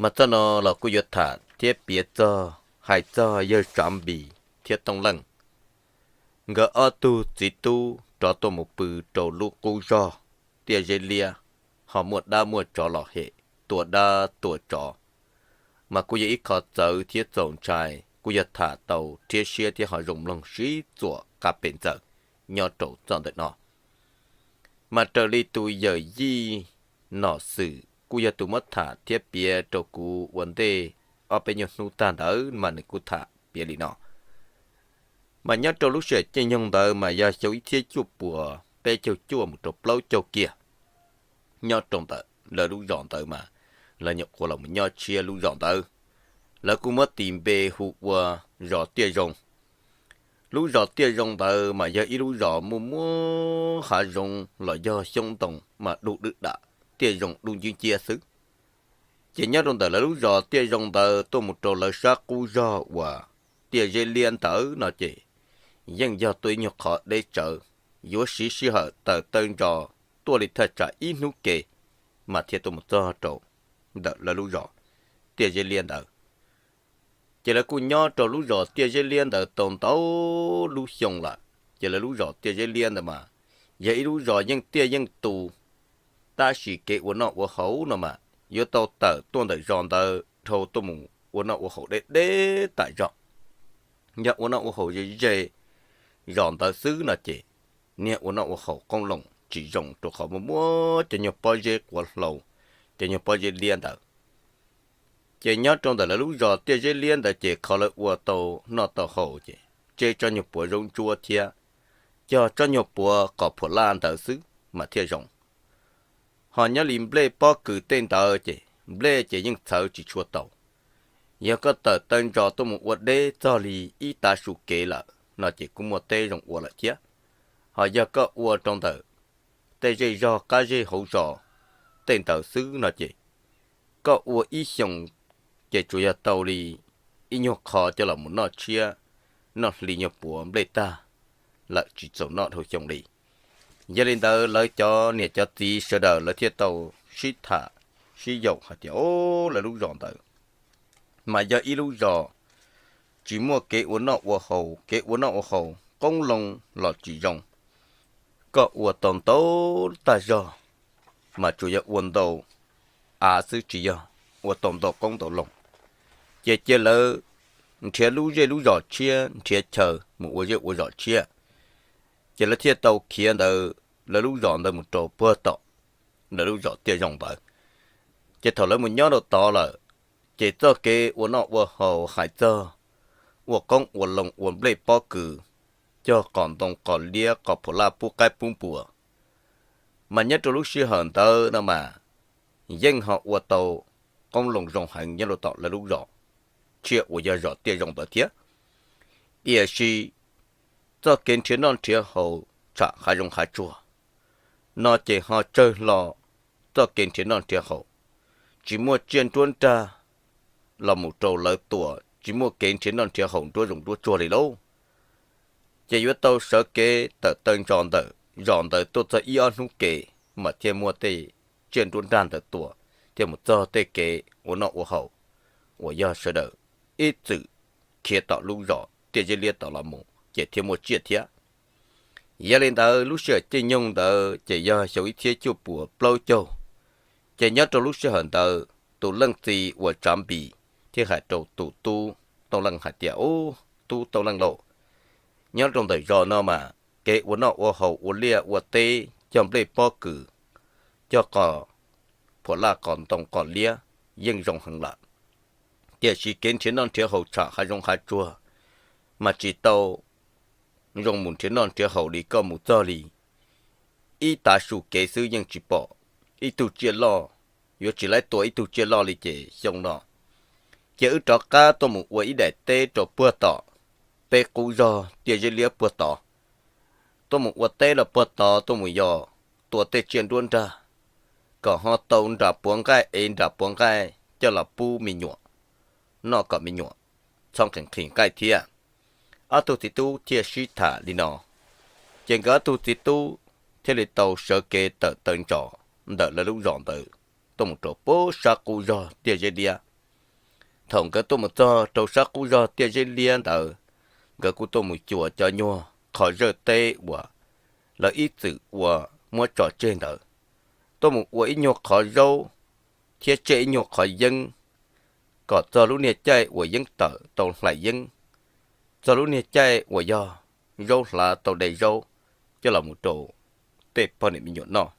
Mas txoj no los kuj yuav tham thiab piav txog, hais txog yawg Tsav Npis thiab Tooj Leej nkawd ob tug txiv tub rov tuaj mus pw rau lub qub zog Tiaj Zeb Liab, ho muaj dab muaj tsov los hem, tua dab tua tsov. Mas kuj yog ib qho txawv thiab txaus ntshai, kuj yog tham tau rhiab siab thiab ho zoo mloog sib txuam qab pes ntxaws nyob rau txoj ntawm no. Mas raws li tus yawm yij Nom Xwm kuj yog tus muab tham thiab piav rau kuv ua ntej ob peb nyuag hnub tag ntawd mas nws kuj tham piav li no. Mas nyob rau lub sij hawm caij nyoog ntawd mas yog xyoo ib txhiab cuaj puas peb caug cuaj mus rau plaub caug kiag, nyob rau ntawm lawv lub zos ntawd mas lawv nyuam qhuav los nyob tshiab lub zos ntawd. Lawv kuj muab tis npe hu ua zos Tiaj Zoo. Lub zos Tiaj Zoo ntawd mas yog ib lub zos muaj muab hav zoov los yog xyoob ntoo mas dub dwb dam, tiaj zoo dub nciab nciab xwb. Ces nyob rau ntawm lawv lub zos Tiaj Zoo ntawd tuaj mus rau lawv sab qub zog uas Tiaj Zeb Liab ntawd no ces yeej yog tuaj ib nyuag qhov deb tsawv, yuav siv sij hawm tawm taw ntso tuaj li thaj tsam ib hnub kev mas thiaj tuaj mus txog rau ntawm lawv lub zos Tiaj Zeb Liab ntawd. Ces lawv kuj nyob rau lub zos Tiaj Zeb Liab ntawd tau ntau lub xyoo lawm. Ces lawv lub zos Tiaj Zeb Liab ntawd mas yog ib lub zos yeej tiaj yeej tus, tab sis kev ua noj ua haus no mas yuav tau tawm tuaj ntawm zos ntawd dhau tuaj mus ua noj ua haus deb deb tas zog. Yog ua noj ua haus ze ze zos ntawd xwb no ces niag ua noj ua haus qoob loo tsis zoo rau qhov muaj muab cov nyuag pob zeb quav hlau, cov nyuag pob zeb liab ntawd. Ces nyob rau ntawm lawv lub zos Tiaj Zeb Liab ntawd ces qhov lawv ua tau noj tau haus ces tseb tsob nyuag puav zaub ntsuab thiab cog tsob nyuag puav qos phuam laj ntawd xwb mas thiaj zoo. Ho nyob li nplej pob kws tej ntawd ces nplej ces yeej txhawv tsis tshua tau. Yog koj tawm taw ntsos tuaj mus ua deb txog li ib tav su kev lawm no ces kuj muaj teb zoo ua lawm thiab. Ho yog koj ua rau ntawm tej zej zog qab zej hauv zos tej ntawd xwb no ces koj ua ib xyoos ces tsuas yog tau li ib nyuag qho coj los mus noj tshiab noj hli nyuag puav nplej tag lawm, tsis txaus noj dhau xyoo li. Yog li ntawd lawv cov niam cov txiv sawv daws lawv thiaj tau sib tham sib yaum hais tias, o, lawv lub zos ntawd mas yog ib lub zos tsis muaj kev ua noj ua haus, kev ua noj ua haus qoob loo los tsis zoo. Koj ua tau ntau tag zog mas tsuas yog ua ntau av xwb, tsis yog ua tau ntau qoob ntau loo. Ces cia lawv nrhiav lub zej lub zos tshiab, nrhiav chaw mus ua zej ua zos tshiab. Ces lawv thiaj tau khiav ntawd lawv lub zos ntawd mus rau puag tom lawv lub zos Tiaj Zoo ntawd. Ces thaum lawv mus nyob rau tod lawm, ces txoj kev ua noj ua haus hais txog ua qoob ua loo ua nplej pob kws, cog qos ntoo qos liab qos phuam laj pub qaib pub npua, mas nyob rau lub sij hawm ntawd no mas yeej ho ua tau qoob loo zoo heev nyob rau tom lawv lub zos tshiab uas yog zos Tiaj Zoo ntawd thiab. Tiam sis txoj kev nrhiav noj nrhiav haus tsham hav zoov hav tsuag no ces ho tsawg hlo txoj kev nrhiav noj nrhiav haus, tsis muaj tsiaj nruab nrag los mus rau lawv tua, tsis muaj kev nrhiav noj nrhiav haus nruab zoov nruab tsuag li lauj. Ces yuav tau sawv kev tawm taw ntsos ntawm zos ntawd tuaj txog ib ob hnub kev mas thiaj muaj tej tsiaj nruab nrag ntawd tua, thiaj mus txog tej kev ua noj ua haus uas yog sawv daws ib txwm khiav tom lub zos Tiaj Zeb Liab tom los mus ces thiaj muaj tsiaj thiab. Yog li ntawd lub sij hawm caij nyoog ntawd ces yog xyoo ib txhiab cuaj puas plaub caug. Ces nyob rau lub sij hawm ntawd tus leej txiv uas Tsav Npis thiaj hais rau tus tub Tooj Leej hais tias, ub, tub Tooj Leej lauj, nyob rau ntawm zos no mas kev ua noj ua haus ua liaj ua teb cog nplej pob kws, cog qos phuam laj qos ntoo qos liab yeej zoo heev lawm. Tiam sis kev nrhiav noj nrhiav haus tsham hav zoov hav tsuag mas tsis tau zoo mus nrhiav noj nrhiav haus li, koj mus txog li ib tav su kev xwb yeej tsis pom ib tug tsiaj loj, yuav tsis laib tua ib tug tsiaj loj li ces xyoo no ces wb rov qab tuaj mus ua ib daim teb rau puag tom peb qub zog Tiaj Zeb Liab puag tod, tuaj mus ua teb los puag tod tuaj mus yos tua tej tsiaj nruab nrag, kom ho tau nram puav nqaij es nram puav nqaij coj los pub me nyuam noj kom me nyuam txhob nqhis nqhis nqaij thiab. Ob tug txiv tub thiaj sib tham li no, ces nkawd ob tug txiv tub thiaj li tau sawv kev tawm taw ntsos ntawm lawv lub zos ntawd tuaj mus rau puag sab qub zog Tiaj Zeb Liab. Thaum nkawd tuaj mus txog rau sab qub zog tiaj zeb liab ntawd, nkawd kuj tuaj mus cuam cov nyuag qhov zawj teb uas lawv ib txwm ua muab tso tseg ntawd, tuaj mus ua ib nyuag qhov zaub thiab tsej ib nyuag qhov yeeb, kom txog lub niag caij uas yeeb tawm tau hlais yeeb, txog lub niag caij uas yog zaub hlav tau de zaub coj los mus rau tej poj niam me nyuam noj.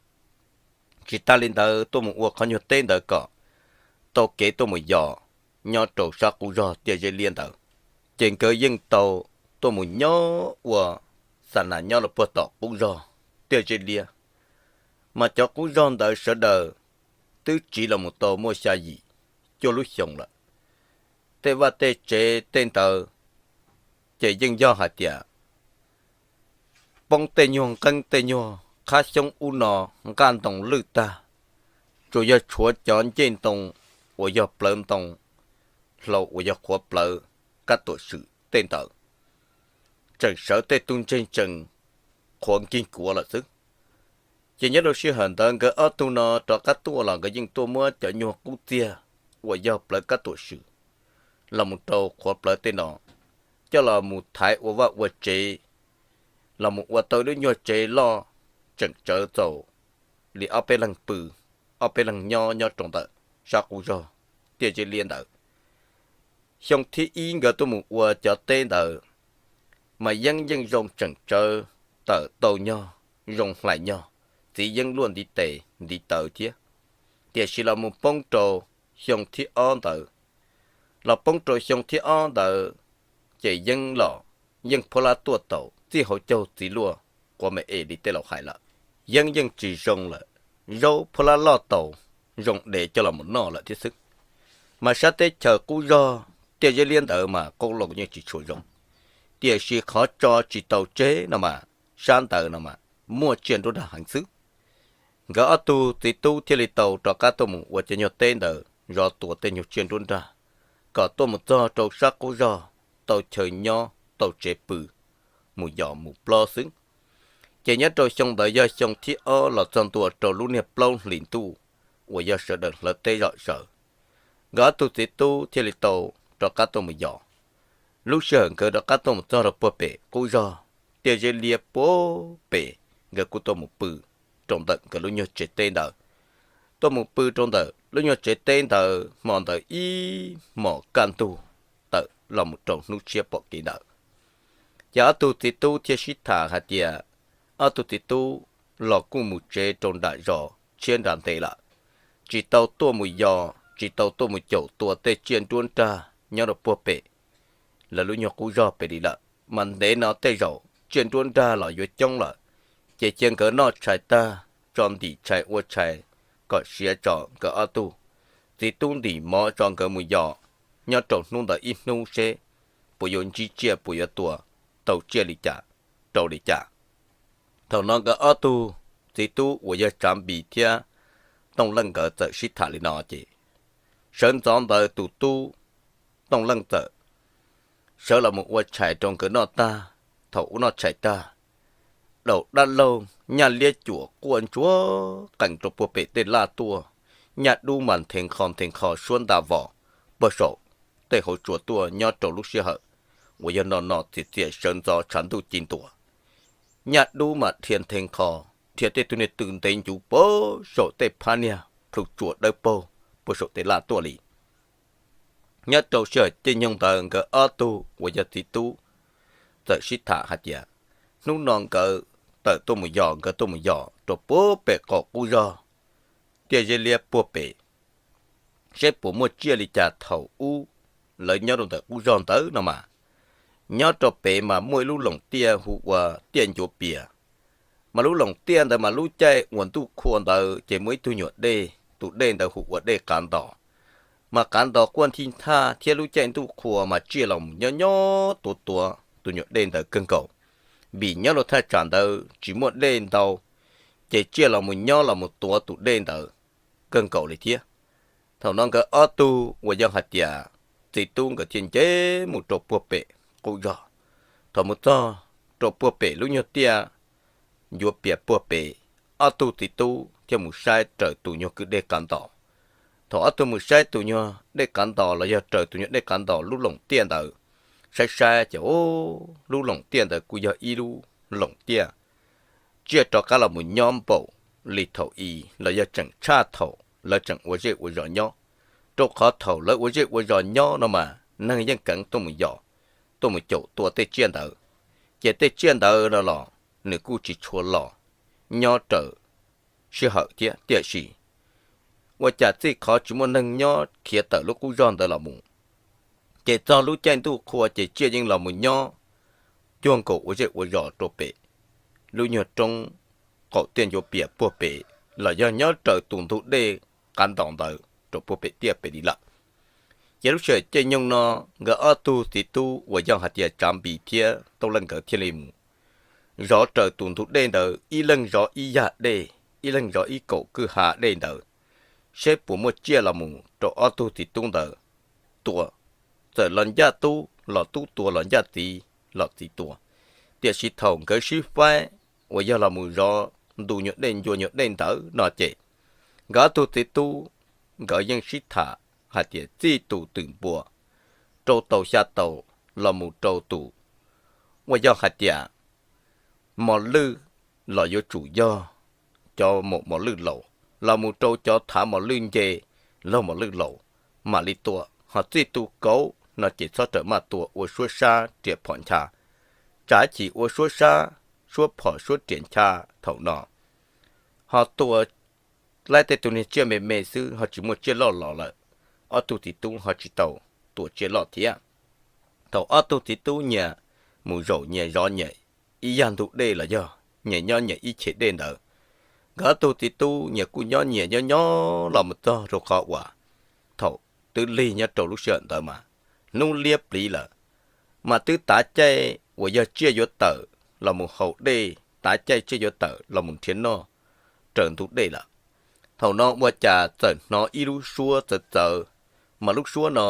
Tsis tas li ntawd, tuaj mus ua qhov nyuag teb ntawd kom tau kev tuaj mus yos nyob rau sab qub zog tiaj zeb liab ntawd. Ces nkawd yeej tau tuaj mus nyob ua xa nas nyob rau puag tom qub zog tiaj zeb liab. Mas cov qub zog ntawd sawv daws twb tsiv los mus tau muaj xya yim cuaj lub xyoo lawm. Tej vaj tej tsev tej ntawd ces yeej yog hais tias poob tej nyuag nqeeb tej nyuag qhab xyoob ub no, nqaj ntoo lwj tag, tsuas yog tshuav cov ncej ntoo uas yog plawv ntoo hlau uas yog qhuav plawv kab tuam swm tej ntawd tseem sawv tej tug ntseg tsees qhuav nkig kuav lawm xwb. Ces nyob rau sij hawm ntawd nkawd ob tug no rov qab tuaj los nkawd yeej tuaj muab cov nyuag qub txiag uas yog plawv kab tuam swm los mus rau qhuav plawv tej no coj los mus thaiv ua vaj ua tsev, los mus ua tau lub nyuag tsev loj tseem tsawv txaus li ob peb leeg pw, ob peb leeg nyob nyob rau ntawm sab qub zog tiaj zeb liab ntawd. Xyoo thib ib nkawd tuaj mus ua cov teb ntawd, mas yeeb yeej zoo tseem tsawv, tawm tau nyog, zoo hlais nyog, txiv yeeb luaj ntiv tes ntiv taw thiab. Tiam sis los mus poob rau xyoo thib ob ntawd, los poob rau xyoo thib ob ntawd, ces yeeb los yeej phuab lab tuaj taus txij hauv caug txiv luaj quav me es li tej laus hais lawm. Yeeb yeej tsis zoo lawm, zaub phuab lab loj taus zoo dev coj los mus noj lawm thiab xwb. Mas sab teb chaws qub zog tiaj zeb liab ntawd mas qoob loo yeej tsis tshua zoo, tiam sis qhov tso tsis tau tseg no mas sab ntawd no mas muaj tsiaj nruab nrag heev xwb. Nkawd ob tug txiv tub thiaj li tau rov qab tuaj mus ua cov nyuag teb ntawd zov tua tej nyuag tsiaj nruab nrag, kom tuaj mus txog rau sab qub zog tau chaw nyob tau tsev pw, mus yos mus plob xwb. Ces nyob rau xyoo ntawd yog xyoo thib ob los txog ntua rau lub niag plaub hlis ntuj uas yog sawv daws hlawv teb zom zaws, nkawd ob tug txiv tub thiaj li tau rov qab tuaj mus yos. Lub sij hawm nkawd rov qab tuaj mus txog rau puag pem qub zog tiaj zeb liab puag pem, nkawd kuj tuaj mus pw rau ntawm nkawd lub nyuag tsev teb ntawd. Tuaj mus pw rau ntawm lub nyuag tsev teb ntawd hmo ntawd ib hmos kaj ntug tawm los mus rau hnub tshiab pom kev ntawd. Ces ob tug txiv tub thiaj sib tham hais tias ob tug txiv tub los kuj mus tsev rau nram zos tshiab nram ntev lawm, tsis tau tuaj mus yos, tsis tau tuaj mus caum tua tej tsiaj nruab nrag nyob rau puag pem lawv lub nyuag qub zog pem li lawm. Mas ntev no tej zaum tsiaj nruab nrag los yuav coob lawm, ces cia nkawd noj tshais tag, tso ntim tshais ua tshais kom siav tso, nkawd ob tug txiv tub ntim mov tso nkawd mus yos nyob rau hnub ntawd ib hnub seb puas yuav ntsib tsiaj, puas yuav tua tau tsiaj li cas, rau li cas. Thaum no nkawd ob tug txiv tub uas yog Tsav Npis thiab Tooj Leej nkawd txawm sib tham li no ces sawv ntxov ntawd tus tub Tooj Leej txawm sawv los mus ua tshais rau nkawd noj tag. Thaum ub noj tshais tag, daum dab laug nyaj liab cuam quaj ntsuag qees rau puag pem tej laj tuaj, nyaj dub mas nthe nqho nthe nqho suab nta vos puag saum tej hauv tsua tuaj nyob rau lub sij hawm uas yog no no txias txias sawv ntxov tshav ntuj ci ntua. Nyaj dub mas dhia nthe nqho, dhia tej tug niag tw ntev ncuv puag saum tej phab niag plhu tsua dawb paug puag saum tej laj tuaj li. Nyob rau sij hawm caij nyoog ntawd nkawd ob tug uas yog txiv tub txawm sib tham hais tias hnub no nkawd tawm tuaj mus yos, nkawd tuaj mus yos rau puag pem qaum qub zog tiaj zeb liab puag pem, seb puas muaj tsiaj li cas thaum ub lawv nyob rau ntawm qub zog ntawd no mas. Nyob rau pem mas muaj ib lub loos tiaj hu ua tiaj ncuav pias. Mas lub loos tiaj ntawd mas lub caij uas ntuj qhua ntawd ces muaj ib tug nyuam dej, tus dej ntawd hu ua dej Qav Ntos. Mas Qav Ntos quaj nthi thaj thiab lub caij ntuj qhua mas tsiaj los mus nyob nyob tuav tuav tus nyuam dej ntawd kawg nkaus, vim nyob rau thaj tsam ntawd tsis muaj dej ntau, ces tsiaj los mus nyob los mus tuav tus dej ntawd kawg nkaus li thiab. Thaum no nkawd ob tug uas yog hais tias txiv tub nkawd thiaj nce mus rau puag pem qub zog. Thaum mus txog rau puag pem lub nyuag tiaj ncuav pias puag pem, ob tug txiv tub thiaj mus saib raws tus nyuag kwj dej Qav Ntos, Thaum ob tug mus saib tus nyuag dej qav ntos los yog raws tus nyuag dej qav ntos lub loos tiaj ntawd, saib saib ces, o, lub loos tiaj ntawd kuj yog ib lub loos tiaj tsiaj rov qab los mus nyob npaum li thaum i los yog tseem tshaj thaum lawv tseem ua zej ua zos nyob. Rau qhov thaum lawv ua zej ua zos nyob no mas neeg yeej keev tuaj mus yos, tuaj mus caum tua tej tsiaj ntawd, ces tej tsiaj ntawd no los nws kuj tsis tshua los nyob raws sij hawm thiab. Tiam sis ua cas txij qhov tsis muaj neeg nyob khiav tawm lub qub zog ntawd los mus, ces txog lub caij ntuj qhua ces tsiaj yeej los mus nyob cuag nkaus ua zej ua zos rau pem lub nyuag roob qaum tiaj ncuav pias puag pem los yog nyob raws tus ntug dej qav ntos ntawd rau puag pem tiaj pem li lawm. Ces lub sij hawm caij nyoog no nkawd ob tug txiv tub uas yog hais tias Tsav Npis thiab Tooj Leej nkawd thiaj li mus zov raws tus ntug dej ntawd, ib leeg zov ib yam dej, ib leeg zov ib kaum kwj ha dej ntawd, seb puas muaj tsiaj los mus rau ob tug txiv tub ntawd tua. Txawm los ncaj tub los tub tua, los ncaj txiv los txiv tua. Tiam sis thaum nkawd sib faib uas yog los mus zov ntu nyuag dej ncua nyuag dej ntawd no ces nkawd ob tug txiv tub nkawd yeej sib tham hais tias txij tus twm npua rau taus xya taus los mus rau tus uas yog hais tias mos lwj los yuav tsum yog cov maum mos lwj laus, los mus rau cov thav mos lwj nce laug mos lwj laus mam li tua, ho txij tus kauv no ces txhob rawm maj tua ua suab sab riam phom ncha. Tsam ib chim ua suab sab, suab phom suab riam ncha thaum no ho tua laib tej tug niag tsiaj me me xwb ho tsis muaj tsiaj loj los lawm, ob tug txiv tub ho tsis tau tua tsiaj loj thiab. Thaum ob tug txiv tub nyias mus zaum nyias zov nyias ib yam ntug dej los yog nyias nyob nyias ib ceg dej ntawd, nkawd ob tug txiv tub nyias kuj nyob nyias nyob nyob los mus txog rau qhov uas thaum twb lig nyob rau lub sij hawm ntawd mas hnub liab pliv lawm, mas twb tav caij uas yog tsiaj yuav tawm los mus haus dej, tav caij tsiaj yuav tawm los mus nrhiav noj raws ntug dej lawm. Thaum no ua cas txawm hnov ib lub suab txawv txawv, mas lub suab no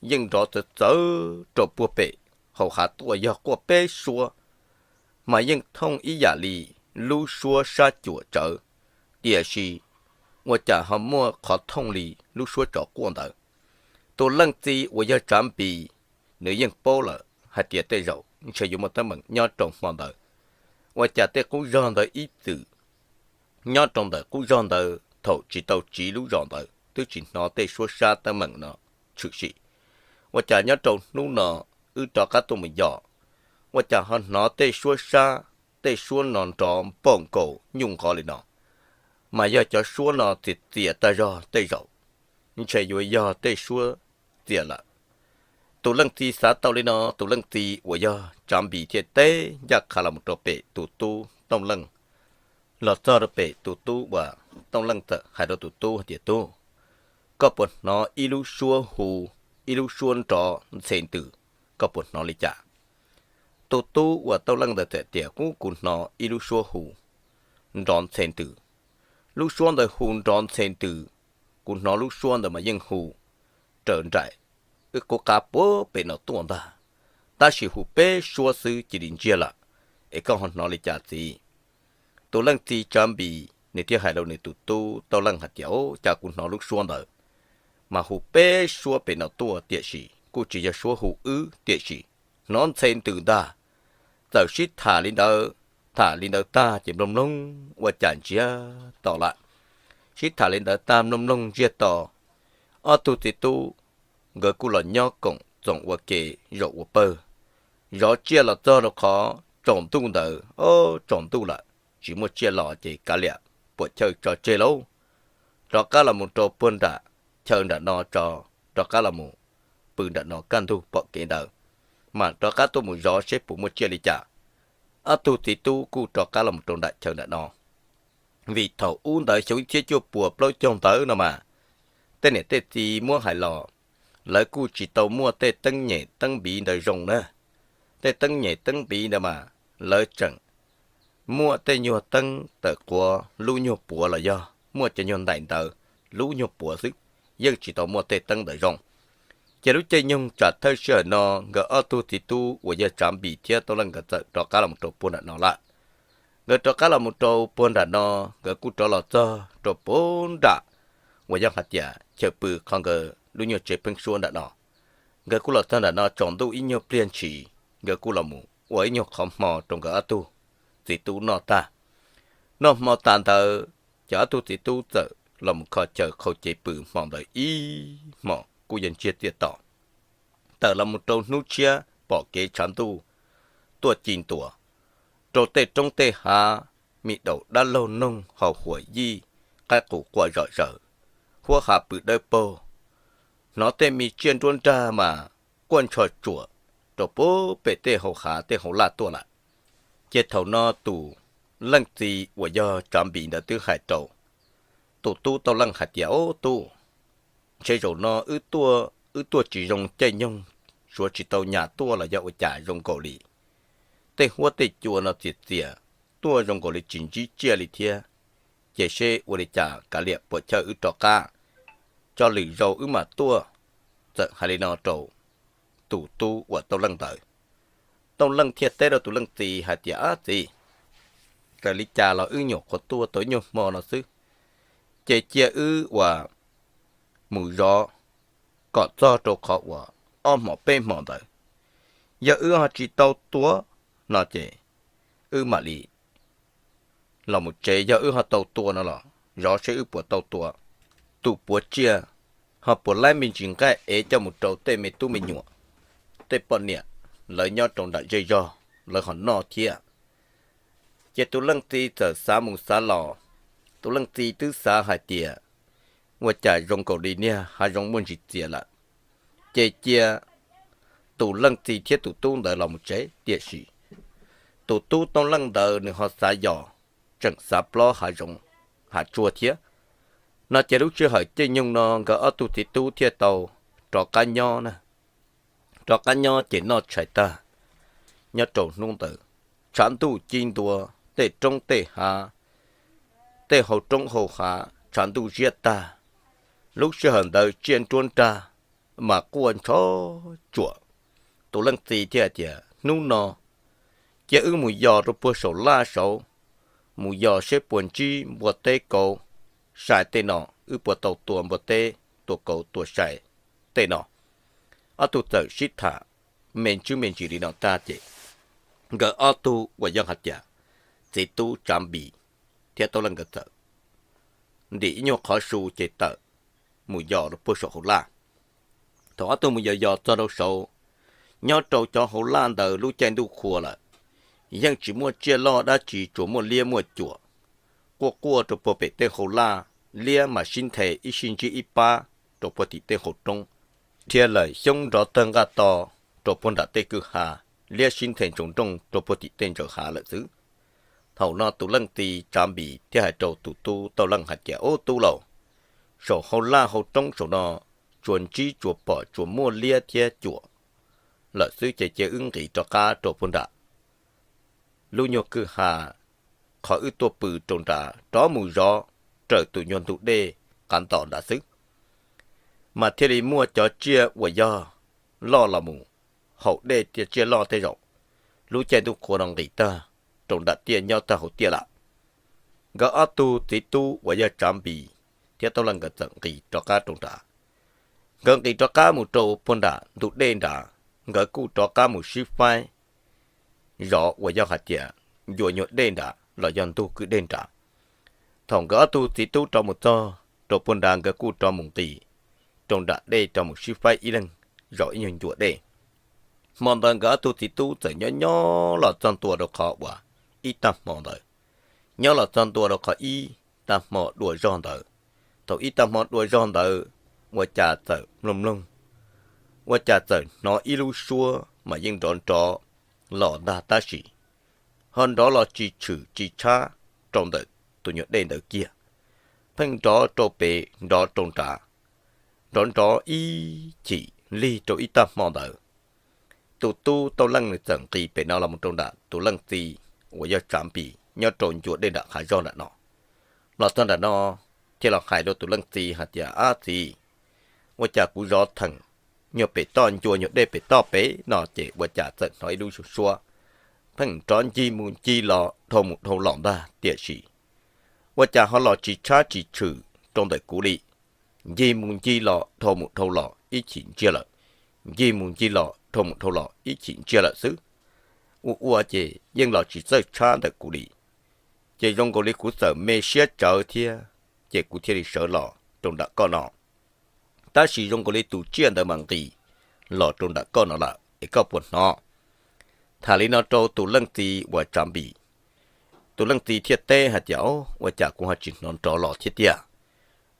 yeej nrov txawv txawv rau puag pem hauv hav tuaj, yog quaj peb suab mas yeej thooj ib yam li lub suab sab cuam tsawv, tiam sis ua cas ho muaj qhov thooj li lub suab tsov quaj ntawd. Tus leej txiv uas yog Tsav Npis, nws yeej paub lawm hais tias tej zaum ntshe yuav muaj teeb meem nyob rau hmo ntawd. Ua cas tej qub zog ntawd ib txwm nyob rau ntawm qub zog ntawd thaum tsis tau tsiv lub zos ntawd twb tsis hnov tej suab sab teeb meem no tshwm sim. Ua cas nyob rau hnub no wb rov qab tuaj mus yos, ua cas ho hnov tej suab sab, tej suab no nrov npaum nkaus nyuj nqov li no, mas yog cov suab no txias txias tag zog tej zaum ntshe yuav yog tej suab txias lawm. Tus leej txiv xav tau li no, tus leej txiv uas yog Tsav Npis thiaj teb ncaj qha los mus rau pem tus tub Tooj Leej. Los txog rau pem tus tub uas Tooj Leej txawm hais rau tus tub hais tias, Tub, koj puas hnov ib lub suab hu, ib lub suab nrov ntxhe ntws, koj puas hnov li cas? Tus tub uas Tooj Leej ntawd txawm tias, Kuv, kuv hnov ib lub suab hu nrov ntxhe ntws. Lub suab ntawd hu nrov ntxhe ntws, kuv hnov lub suab ntawd mas yeej hu raws nraim wb qub qab puag pem no tuaj ntag, tab sis hu peb suab xwb cia li ntsiag lawm, es koj ho hnov li cas txiv? Tus leej txiv Tsav Npis nws thiaj hais rau nws tus tub Tooj Leej hais tias, Cas kuv hnov lub suab ntawd mas hu peb suab pem no tuaj, tiam sis kuj tsis yog suab hu wb, tiam sis hnov ntxhe ntws ntag. Txawm sib tham li ntawd, tham li ntawd tag ces mloog mloog ua cas ntsiag to lawm. Sib tham li ntawd tag mloog mloog ntsiag to, ob tug txiv tub nkawd kuj los nyob koom txoos ua ke zaum ua pawg. Zov tsiaj los txog rau qhov tsaus ntuj ntawd, o, tsaus ntuj lawm, tsis muaj tsiaj los ces kav liam puam chawj tso tseg lauj, rov qab los mus rau puag nram chaw nram no tso, rov qab los mus pw nram no kaj ntug pom kev ntawd, mas rov qab tuaj mus zov seb puas muaj tsiaj li cas. Ob tug txiv tub kuj rov qab los mus rau nram chaw nram no. Vim thaum ub ntawd xyoo ib txhiab cuaj puas plaub caug ntawd no mas, tej niam tej txiv muab hais los, lawv kuj tsis tau muaj tej teeb nyem teeb npiv ntawd zoo na. Tej teeb nyem teeb npiv ntawd mas lawv tseem muaj tej nyuag teeb tawm quav lub nyuag puav los yog muaj cov nyuag ntaim ntawd lub nyuag puav xwb, yeej tsis tau muaj tej teeb ntawd zoo. Ces lub caij nyoog tsam thawj sij hawm no nkawd ob tug txiv tub uas yog Tsav Npis thiab Tooj Leej nkawd txawm rov qab los rau puag nram no lawm. Nkawd rov qab los mus rau puag nram no, nkawd kuj rov los txog rau puag nram uas yog hais tias chaw pw qhov nkawd lub nyuag tsev pheeb suab nram no. Nkawd kuj los txog nram no tsaus ntuj ib nyuag pliag ntshis, nkawd kuj los mus ua ib nyuag qhov hmo rau nkawd ob tug txiv tub noj tag. Noj hmo tas ntawd ces ob tug txiv tub txawm los mus kho chaw qhau cev pw hmo ntawd ib hmos kuj yog ntsiag txiaj to. Tawm los mus rau hnub tshiab pom kev tshav ntuj tuaj ci ntua, rau tej roob tej hav, me daum dab laug noog hau huam yij, qaib qus quaj zom zaws, huab hav pw dawb paug, hnov tej me tsiaj nruab nrag mas quaj ntsho tsuam rau puag pem tej hau hav tej hau laj tuaj lawm. Ces thaum no tus leej txiv uas yog Tsav Npis ntawd twb hais rau tus tub Tauj Leej hais tias, Ob tub, ntshe zaum no wb tuaj, wb tuaj tsis zoo caij nyoog, suav tsis tau nyas tuaj los yog ua cas zoo nkaus li tej huab tej cua no txias txias, tuaj zoo nkaus li tsis ntsib tsiaj li thiab. Ces seb ua li cas kav liam puas chawj wb rov qab, tso lwm zaus wb mam tuaj. Txawm hais li no rau tus tub uas Tauj Leej ntawd. Tauj Leej thiaj teb rau tus leej txiv hais tias, Ab txiv, raws li cas los wb nyuam qhuav tuaj tau ib nyuag hmo no xwb, ces cia wb uas mus zov kom txog rau qhov uas ob hmos peb hmos ntawd. Yog wb ho tsis tau tua no ces wb mam li los mus tsev, yog wb ho tau tua no los zov seb wb puas tau tua tus puav tsiaj, ho puas laib me ntsis nqaij ev coj mus rau tej me tub me nyuam, tej poj niam, lawv nyob rau nram zej zog lawv ho noj thiab. Ces tus leej txiv txawm xav mus xav los, tus leej txiv twb xav hais tias, Ua cas zoo nkaus li niag hav zoov muaj ntsis txias lawm. Ces cia tus leej txiv thiab tus tub ntawd los mus tsev, tiam sis tus tub Tauj Leej ntawd nws ho xav yos, tseem xav plob hav zoov hav tsuag thiab. No ces lub sij hawm caij nyoog no nkawd ob tug txiv tub thiaj tau rov qab nyob na. Rov qab nyob ces noj tshais tag, nyob rau hnub ntawd tshav ntuj ci ntua, tej roob tej hav, tej hau roob hau hav tshav ntuj ziab tag. Lub sij hawm ntawd tsiaj nruab nrag mas quaj ntsho tsuam. Tus leej txiv thiaj tias, Hnub no cia wb mus yos rau puag saum laj saud, mus yos seb puas ntsib npua teb kauv sai tej no, wb puas tau tua npua teb tua kauv tua sai tej no. Ob tug txawm sib tham me ntsis me ntsis li no tag ces nkawd ob tug uas yog hais tias txiv tub Tsav Npis thiab Tauj Leej nkawd txawm ntim ib nyuag qhov su ces tawm mus yos rau puag saum hauv laj. Thaum ob tug mus yos yos txog rau saud, nyob rau cov hauv laj ntawd lub caij ntuj qhua lawm, yeej tsis muaj tsiaj loj dab tsi, tsuas muaj liab muaj cuam quaj quaj rau puag pem tej hauv laj. Liab mas sib nthe ib sij ntsib ib pab rau puag tim tej hauv roob, dhia lawm xyoob nrov tawg nqaj to rau puag nram tej kwj ha, liab sib nthe ntsoov nrooj rau puag tim tej ntsaws hav lawm xwb. Thaum no tus leej txiv Tsav Npis thiaj hais rau tus tub Tauj Leej hais tias, Ub tub lauj, saum hauv laj hauv roob saum no tsuas ntsib tsuas pom tsuas muaj liab thiab cuam lawm xwb, ces cia wb nqis rov qab rau puag nram lub nyuag kwj ha qhov wb tuaj pw rau nrad, rov mus zov raws tus nyuag ntug dej qav ntos nrad xwb, mas thiaj li muaj cov tsiaj uas yog loj los mus haum dej, tsiaj loj tej zaum lub caij ntuj qhua no nqis tag rau nram tiaj nyob tag hauv tiaj lawm. Nkawd ob tug txiv tub uas yog Tsav Npis thiab Tauj Leej nkawd txawm nqis rov qab rau nrad. Nkawd nqis rov qab mus rau puag nram ntug dej nrad, nkawd kuj rov qab mus sib faib zov uas yog hais tias ncua nyuag dej nrad los yog ntug kwj dej nrad. Thaum nkawd ob tug txiv tub rov mus txog rau puag nrad, nkawd kuj rov mus nqis rau nram dej rov mus sib faib ib leeg zov ib nyuag ncua dej. Hmo ntawd nkawd ob tug txiv tub txawm nyob nyob los txog ntua rau qhov uas ib tag hmo ntawd, nyob los txog ntua rau qhov ib tag hmo dua zog ntawd. Thaum ib tag hmo dua zog ntawd, ua cas txawm mloog mloog, ua cas txawm hnov ib lub suab mas yeej nrov nrov los ntag tab sis ho nrov los tsis tshwm tsis tshab rau ntawm tus nyuag dej ntawd kiag, pheej nrov rau pem nrov rau nrad, nrov nrov ib chim lig rau ib tag hmo ntawd. Tus tub Tauj Leej nws txawm nqis pem no los mus rau nram tus leej txiv uas yog Tsav Npis nyob rau ncua dej nram hav zog nram no. Los txog nram no thiaj los hais rau tus leej txiv hais tias, Ab txiv, ua cas kuv zov theem nyuag pem toj ncua nyuag dej pem toj pem no ces ua cas txawm hnov ib lub suab pheej nrov ncig mus ncig los dhau mus dhau los ntag, tiam sis ua cas ho los tsis tshab tsis tshwm rau ntawm kuv li. ncig mus ncig los dhau mus dhau los ib chim ntsiag lawm, ncig mus ncig los dhau mus dhau los ib chim ntsiag lawm xwb. Ua ua ces yeej los tsis txawj tshab ntawm kuv li, ces zoo nkaus li kuv txawm me siab tsawv thiab, ces kuv thiaj li sawv los rau nram koj no. Tab sis zoo nkaus li tus tsiaj ntawd mas nqis los rau nram koj no lawm es koj puas hnov? Tham li no rau tus leej txiv uas Tsav Npis, tus leej txiv thiaj teb hais tias, Ua cas kuv ho tsis hnov nrov los thiab tiag?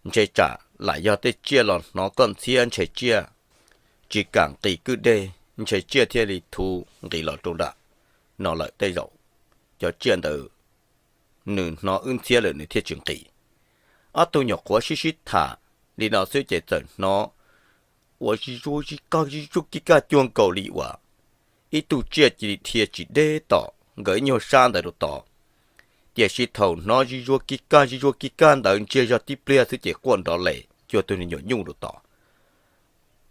Ntshe tsam lam yog tej tsiaj los hnov koj ntxhiab, ntshe tsiaj tsis kam nqis kwj deg, ntshe tsiaj thiaj li thuv nqis los rau nram no lawm. Tej zaum cov tsiaj ntawd nws hnov wb ntxhiab lawm nws thiaj tsis nqis. Ob tug nyuam qhuav sib sib tham li no xwb ces txawm hnov ua zij zuag zij kaj zij zuag kij kaj cuag nkaus li uas ib tug tsiaj cia li dhia tsis deb tom nkawd ib nyuag sab ntawd rau tod. Tiam sis thaum hnov zij zuag kij kaj zij zuag kij kaj ntawd ntsiag zog tib pliag xwb ces quaj nrov les cuag tus nyuam nyuj rau tod.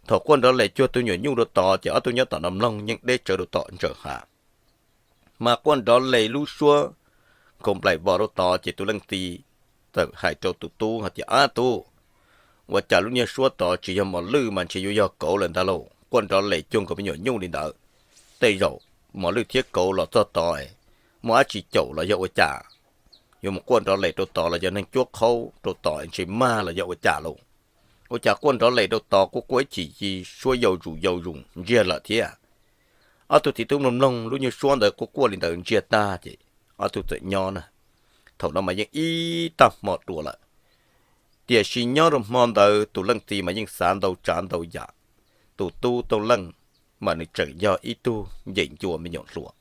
Thaum quaj nrov les cuag tus nyuam nyuj rau tod ces ob tug nyob tom no mloog yeej deb tsawv rau tom ntsaws hav. Mas quaj nrov les lub suab nkaus nplaim vos rau tod ces tus leej txiv txawm hais rau tus tub hais tias, Ab tub, ua cas lub niag suab tod tsis yog mos lwj mas ntshe yuav yog kauv lawm ntag lauj, quaj nrov les cuag nkaus me nyuam nyuj li ntawd. Tej zaum mos lwj thiab kauv los txog tod es muaj dab tsi caum los yog ua cas, yuav mus quaj nrov les rau tod los yog neeg cuab qhaub rau tod es ntshe mag los yog ua cas lauj. Ua cas quaj nrov les rau tod quaj quaj ib chim ci suab yau zus yau zus ntsiag lawm thiab. Ob tug txiv tub mloog mloog lub nyuag suab ntawd quaj quaj li ntawd ntsiag tag ces ob tug txawm nyob na. Thaum no mas yeej ib tag hmo dua lawm. Tiam sis nyob rau hmo ntawd tus leej txiv mas yeej xav ntau tsav ntau yam. Tus tub Tooj Leej mas nws tseem yog ib tug ncees ncua me nyuam hluas,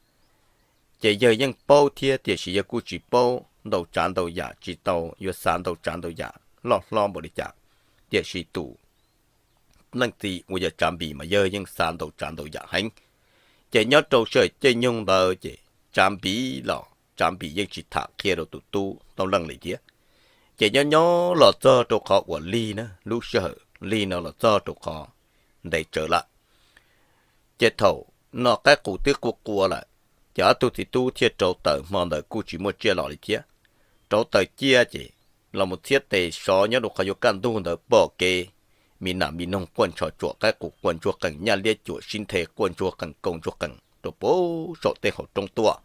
ces yawg yeej paub thiab tiam sis yawg kuj tsis paub ntau tsav ntau yam, tsis tau yuav xav ntau tsav ntau yam loj hlob npaum li cas. Tiam sis tus leej txiv uas yog Tsav Npis mas yawg yeej xav ntau tsav ntau yam heev. Ces nyob rau sij hawm caij nyoog ntawd ces Tsav Npis los Tsav Npis yeej tsis tham qhia rau tus tub Tooj Leej li thiab. Ces nyob nyob los txog rau qhov uas lig na, lub sij hawm lig no los txog rau qhov ntev tsawv lawm. Ces thaum no qaib qus twb qua qua lawm, ces ob tug txiv tub thiaj rauv taws, hmo ntawd kuj tsis muaj tsiaj los li thiab. Rauv taws ciaj ces los mus txhiab tes sov nyob rau qhov yuav kaj ntug ntawd pom kev, mi nas mi noog quaj ntsho tsuam, qaib qus quaj ntsuag qees, nyaj liab cuam sib nthe quaj ntsuag qees, kaus ntsuag qees rau pem saum tej hauv roob tuaj.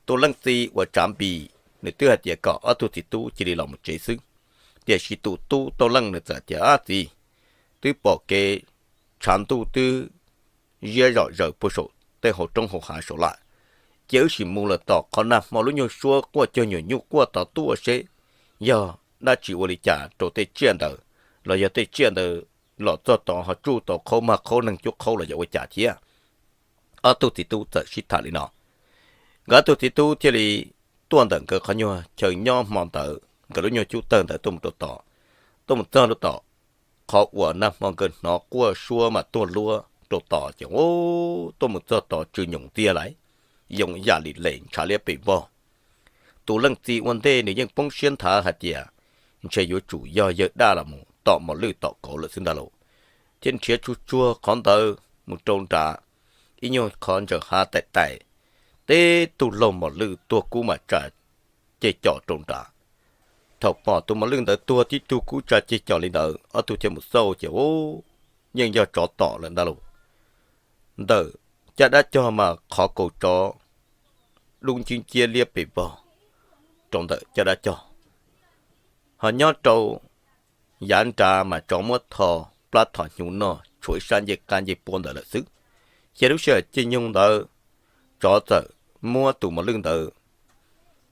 Tus leej txiv uas Tsav Npis nws twb hais tias kom ob tug txiv tub cia li los mus tsev xwb, tiam sis tus tub Tooj Leej nws txawm tias, Ab txiv, twb pom kev, tshav ntuj twb ziab zom zaws puag saum tej hauv roob hauv hav saud lawm, cia wb sim mus lawm tom qhov nag hmo lub nyuag suab quaj cuag nyuam nyuj quaj tod tuaj seb yog dab tsi ua li cas rau tej tsiaj ntawd, los yog tej tsiaj ntawd los txog tod ho tsuj tau qhaub mag qhaub neeg cuab qhaub los yog ua cas thiab. Ob tug txiv tub txawm sib tham li no, nkawd ob tug txiv tub thiaj li tuaj ntawm nkawd qhov nyuag chaw nyob hmo ntawd, nkawd lub nyuag cub tawg ntawd tuaj mus rau tod. Tuaj mus txog rau tom qhov uas nag hmo nkawd hnov quaj suab mas tuag luab rau tod ces, u, tuaj mus txog tod tsw nyoos tiag lawm, yoo yam li les ntshav liab pes vog. Tus leej txiv ua ntej nws yeej poob siab nthav hais tias ntshe yuav tsum yog yawg daj los mus tom mos lwj tom kauv lawm xwb ntag lauj, thiab nrhiav tsuag tsuag qhov ntawd mus rau nrad ib nyuag qhov ntsaws hav tais tais, teb tug laug mos lwj tuag kub mas tsa ceg cos rau nrad. Thaum pom tus mos lwj ntawd tuag tib tug kub tsa ceg cos li ntawd, ob tug thiaj mus xauj ces, u, yeej yog tsov tom lawm ntag lauj. Ntawm caj dab cog mas qhov kaus tsov dub nciab nciab liab pes vog rau ntawm caj dab cog, ho nyob rau yav nrad mas tsov muab tho plab tho hnyuv noj tshuav ib sab ncej qab ncej puab ntawd lawm xwb. Ces lub sij hawm caij nyoog ntawd tsov txawm muab tus mos lwj ntawd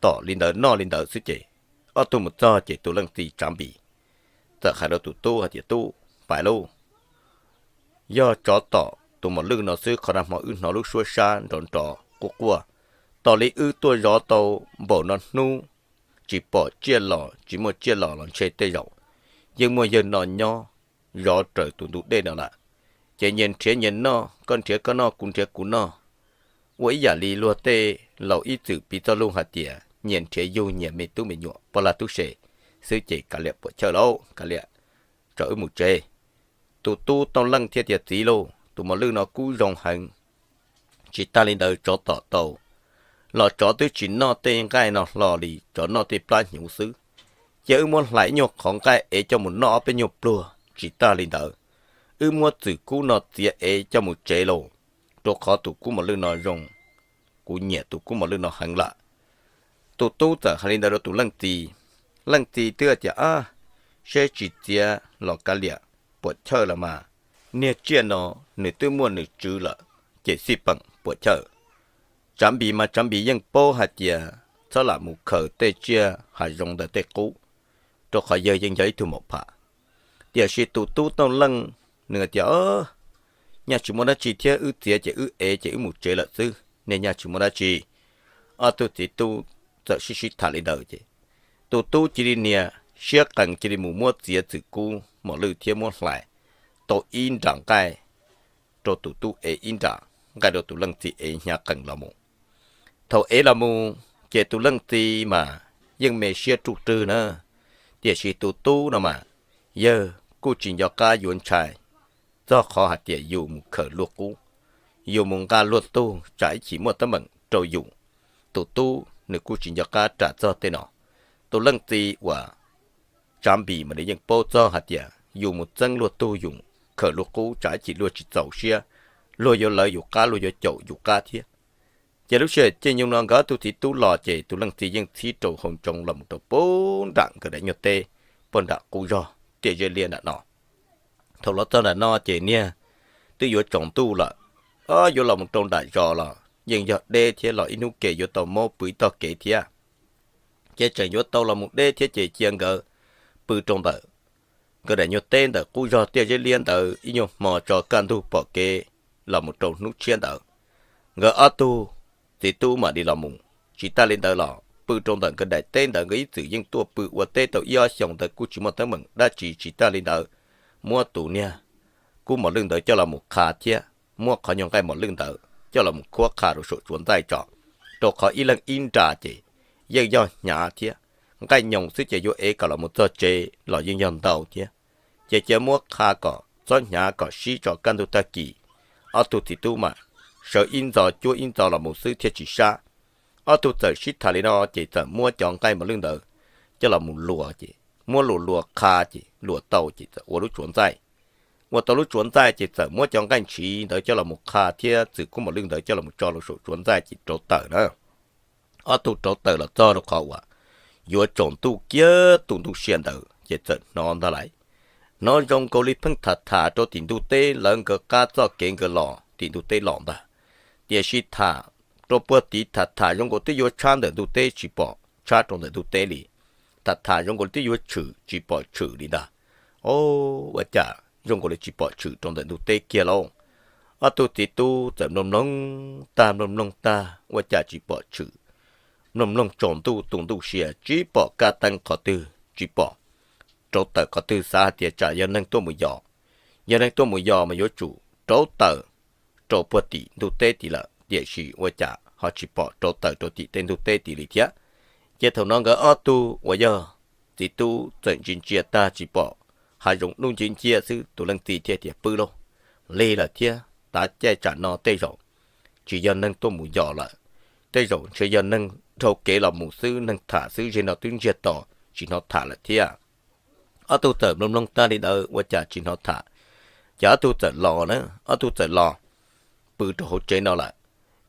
tom li ntawd noj li ntawd xwb ces ob tug mus txog ces tus leej txiv Tsav Npis txawm hais rau tus tub hais tias, Tub, pais lauj, yog tsov tom tus mos lwj no xwb, qhov nag hmo wb hnov lub suab sab nrov nrov quaj quaj, tos li wb tuaj zov tau npaum no hnub tsis pom tsiaj los tsis muaj tsiaj los los ntshe tej zaum yeej muaj yawg no nyob zov raws tus ntug dej no lawm. Ces nyias nrhiav nyias noj, koj nrhiav koj noj kuv nrhiav kuv noj, ua ib yam li luag tej laus ib txwm piv txoj lus hais tias nyias nrhiav yug nyias me tub me nyuam poj lag tub se xwb ces kav liam puam chawj lauj, kav liam, tso wb mus tsev. Tus tub Tooj Leej thiaj tias, Txiv lauj, tus mos lwj no kub zoo heev, tsis tag li ntawd tsov tom tau los tsov twb tsis noj tej nqaij no hlo li, tsov noj tej plab hnyuv xwb. Cia wb muab hlais ib nyuag qhov nqaij ev coj mus noj ob peb nyuag pluag, tsis tas li ntawd, wb muab txwm kub no txiav ev coj mus tsev lauj, rau qhov tus kub mos lwj no zoo, kuv nyiam tus kub mos lwj no heev lawm. Tus tub txawm hais li ntawd rau tus leej txiv. Leej txiv twb tias, Ab, seb tsis txiav los kav liam, puam chawj los mas, niag tsiaj no nws twb muaj nws tswv lawm, ces xij peem puam chawj. Tsav Npis mas Tsav Npis yeej paub hais tias txhob lam mus khaws tej tsiaj hav zoov ntawd tej qub, rau qhov yawg yeej yog ib tug maum pham. Tiam sis tus tub Tooj Leej, nws tias, Nyaj tsis muaj dab tsi thiab, wb txiav ces wb ev ces wb mus tsev lawm xwb, niaj nyaj tsis muaj dab tsi. Ob tug txiv tub txawm sib sib tham li ntawd ces tus tub cia li nias siab qees cia li mus muab txiav txwm kub mos lwj thiab muab hlais tau ib nram nqaij rau tus tub, ev ib nram nqaij rau tus leej txiv, ev hnyav qees los mus. Thaum ev los mus, ces tus leej txiv mas yeej me siab ruj rwg na, tiam sis tus tub no mas, yawg kuj tsis nco qab yuav ntshai txog qhov hais tias yus mus khaws luag qub, yus mus nqa luag tug tsam ib chim muaj teeb meem rau yus. Tus tub nws kuj tsis nco qab ras txog tej no. Tus leej txiv uas Tsav Npis mas nws yeej paub txog hais tias yus mus txeeb luag tug, yus khaws luag qub tsam ib chim luag tsis txaus siab, luag yuav lawv yus qab, luag yuav caum yus qab thiab. Ces lub sij hawm caij nyoog no nkawd ob tug txiv tub los ces tus leej txiv yeej txhib rau hauv ntsoov los mus rau puag nram nkawd daim nyuag teb, puag nram qub zog tiaj zeb liab nram no. Thaum los txog nram no ces niag twb yuav tsaus ntuj lawm, yuav los mus rau nram zos los yeej yog deb thiab, los ib hnub ke yuav tau mob pw ib tog kev thiab. Ces tseem yuav tau los mus deb thiab ces cia nkawd pw rau ntawm nkawd daim nyuag teb ntawm qub zog tiaj zeb liab ntawd ib nyuag hmo tso kaj ntug pom kev los mus rau hnub tshiab ntawd, nkawd ob tug txiv tub mam li los mus. Tsis tas li ntawd los pw rau ntawm nkawd daim teb ntawd nkawd ib txwm yeej tuaj pw ua teb tau ib ob xyoos ntawd kuj tsis muaj teeb meem dab tsi. Tsis tas li ntawd, muab tus niag kub mos lwj ntawd coj los mus qha thiab muab qhov nyuag nqaij mos lwj ntawd coj los mus khuab qha rau saum tsuav ntxaij tso, rau qhov ib leeg ib nra ces yeej yog hnyav thiab, nqaij nyoos xwb ces yuav ev kom los mus txog tsev los yeej yog ntau thiab. Ces cia muab qha kom txhob hnyav kom sib tso kaj ntug tag kis. Ob tug txiv tub mas sawv ib ntxo cuab ib ntxo los mus xwb thiaj tsis sab. Ob tug txawm sib tham li no ces txawm muab cov nqaij mos lwj ntawd coj los mus luas ces muab luas luas qha ces luas tau ces txawm ua lub tsuav ntxaij. Ua tau lub tsuav ntxaij ces txawm muab cov nqaij ntshiv ntawd coj los mus qha thiab txwm kub mos lwj ntawd coj los mus tso rau saum tsuav ntxaij ces rauv taws na. Ob tug rauv taws los txog rau qhov uas yuav tsaus ntuj kiag tus ntuj sia ntawd ces txawm hnov ntag lauj. Hnov zoo nkaus li pheej tham tham rau tim ntug teb, lawv nkawd qab txoj kev nkawd los tim ntug teb los ntag. Tiam sis tham rau puag tim, tham tham zoo nkaus twb yuav tshab ntawm ntug teb tsis pom tshab rau ntawm ntug teb li. Tham tham zoo nkaus li twb yuav tshwm tsis pom tshwm li ntag. O, ua cas zoo nkaus li tsis pom tshwm rau ntawm ntug teb kiag lauj. Ob tug txiv tub txawm mloog mloog tag mloog mloog tag ua cas tsis pom tshwm. Mloog mloog tsaus ntuj tus ntuj sia tsis pom kab teeb qhov twg tsis pom, rauv taws qhov twg xav hais tias tsam yog neeg tuaj mus yos. Yog neeg tuaj mus yos mas yuav tsum rauv taws rau puag tim ntug teb tid lawm, tiam sis ua cas ho tsis pom rauv taws rau tim tej ntug teb tid li thiab. Ces thaum no nkawd ob tug uas yog txiv tub txawm ntsia ntsia tag tsis pom, hav zoov dub nciab nciab xwb, tus leej txiv thiaj tias, pw lauj, lig lawm thiab, tav caij tsam no tej zaum tsis yog neeg tuaj mus yos lawm, tej zaum ntshe yog neeg dhau kev los mus xwb, neeg tham xwb, ze no twb ntsiag to tsis hnov tham lawm thiab. Ob tug txawm mloog mloog tag li ntawd ua cas tsis hnov tham, ces ob tug txawm los na, ob tug txawm los pw rau hauv tsev no lawm.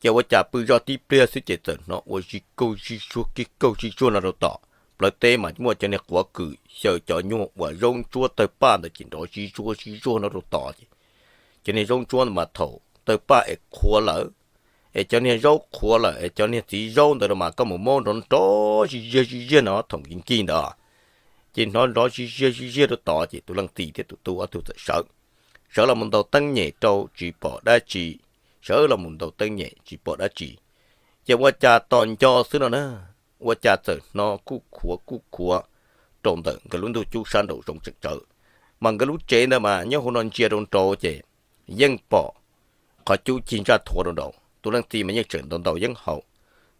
Ces ua cas pw zoj tib pliag xwb ces txawm hnov ua zig kaug zig zuag kig kaug zig zuag no rau tom plawv teb mas muaj cov niag quav kws xyaw cov nyuag uas zaub ntsuab tawg paj ntawd ces nrov zig zuag zig zuag no rau tom ces cov niag zaub ntsuab ntawd mas thaum tawg paj es qhuav lawm, es cov niag zaub qhuav lawm es cov niag txiv zaub ntawd no mas koj mus muab nrov nrov zig ziag zig ziag no thaum nkig nkig ntawd, ces hnov nrov zig ziag zig ziag rau tod ces tus leej txiv thiab tus tub ob tug txawm sawv, sawv los mus ntaus teeb nyem rau tsis pom dab tsi, sawv los mus ntaus teeb nyem tsis pom dab tsi. Ces ua cas tos nco xwb no na, ua cas txawm hnov kuj khuav kuj khuav rau ntawm nkawd lub ntuj cub sab nraum zoov tseem tsawv. Mas nkawd lub tsev ntawd mas nyob hauv no ntsia rau nraud ces yeej pom qhov cub cig ntsaj thuav rau nraud. Tus leej txiv mas yeej tseem ntaus ntaus yeeb haus.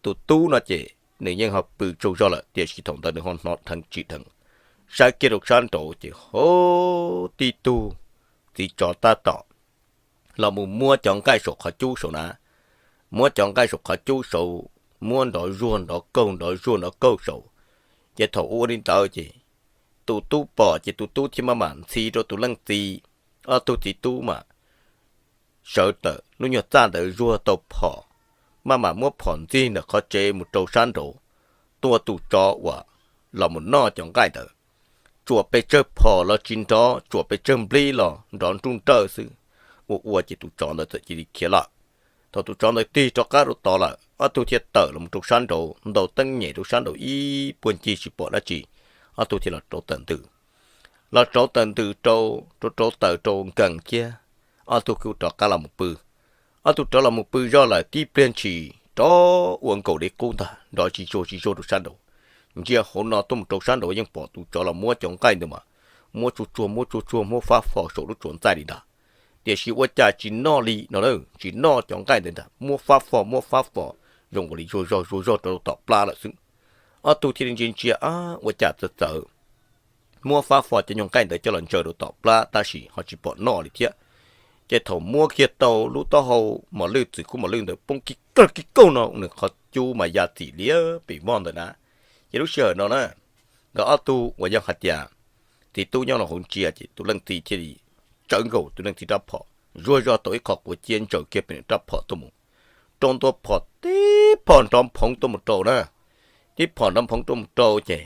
Tus tub no ces nws yeej ho pw tsaug zog lawm tiam sis thaum ntawd nws ho hnov dheev tsis dheev, saib kiag rau sab nraud ces ho tib tug txiv tsov tab tom los mus muab cov nqaij saum qhov cub saud na, muab cov nqaij saum qhov cub saud, muab nrov zuag nrov kaug nrov zuag nrov kaug saud. Ces thaum ua li ntawd ces Tus tub pom ces tus tub thiaj maj mam ntxhi rau tus leej txiv. Ob tug txiv tub mas sawv tawm lub nyuag txaj ntawd zuag tau phom, maj mam muab phom ntxig ntawm qhov tsev mus rau sab nraud, tua tus tsov uas los mus noj cov nqaij ntawd. Tsuam pes tsawg phom los tsis nrov, tsuam pes tsawg nplib los nrov nruj nrawj xwb, ua ua ces tus tsov ntawd txawm cia li khiav lawm. Thaum tus tsov ntawd tig rov qab rau tod lawm, ob tug thiaj tawm los rau sab nraud, ntaus teeb nyem rau sab nraud ib puag ncig tsis pom dab tsi, ob tug thiaj los rauv taws ntws. Los rauv taws ntws rau, rauv rauv taws rau nkees thiab, ob tug kuj rov qab los mus pw. Ob tug rov los mus pw zoj lawm tib pliag ntshis rov ua nkaus li qub ntag, nrov tsis zuag tsis zuag rau sab nraud. Ntsia hauv no tuaj mus rau sab nraud yeej pom tus tsov los muab cov nqaij ntawd mas muab tsuag tsuag muab tsuag tsuag muab fab fo saum lub tsuas ntxaij li ntag. Tiam sis ua cas tsis noj li no, tsis noj cov nqaij ntawd ntag, muab fab fo muab fab fo zoo nkaus li zuag zog zuag zog rau tom plab lawm xwb. Ob tug thiaj li ntsia ntsia, ua cas txawv txawv, muab fab fo cov nyuag nqaij ntawd coj los ntsaws rau tom plab tab sis ho tsis pom noj li thiab. Ces thaum muab kiag tau lub taub hau mos lwj txwv kub mos lwj ntawd poob kig kawg kig kauj no nws qhov cub mas ya txim liab pem voj ntawd na. Ces lub sij hawm no na, nkawd ob tug uas yog hais tias txiv tub nyob rau hauv ntsia ces tus leej txiv thiaj li tsawv nkaus tus leej txiv rab phom, zuag zog tau ib qho quav ciab ntsaws kiag pem nws rab phom tuaj mus, rau ntua phom tib phom nrov nphoov tuaj mus rau na. Tib phom nrov nphoov tuaj mus rau ces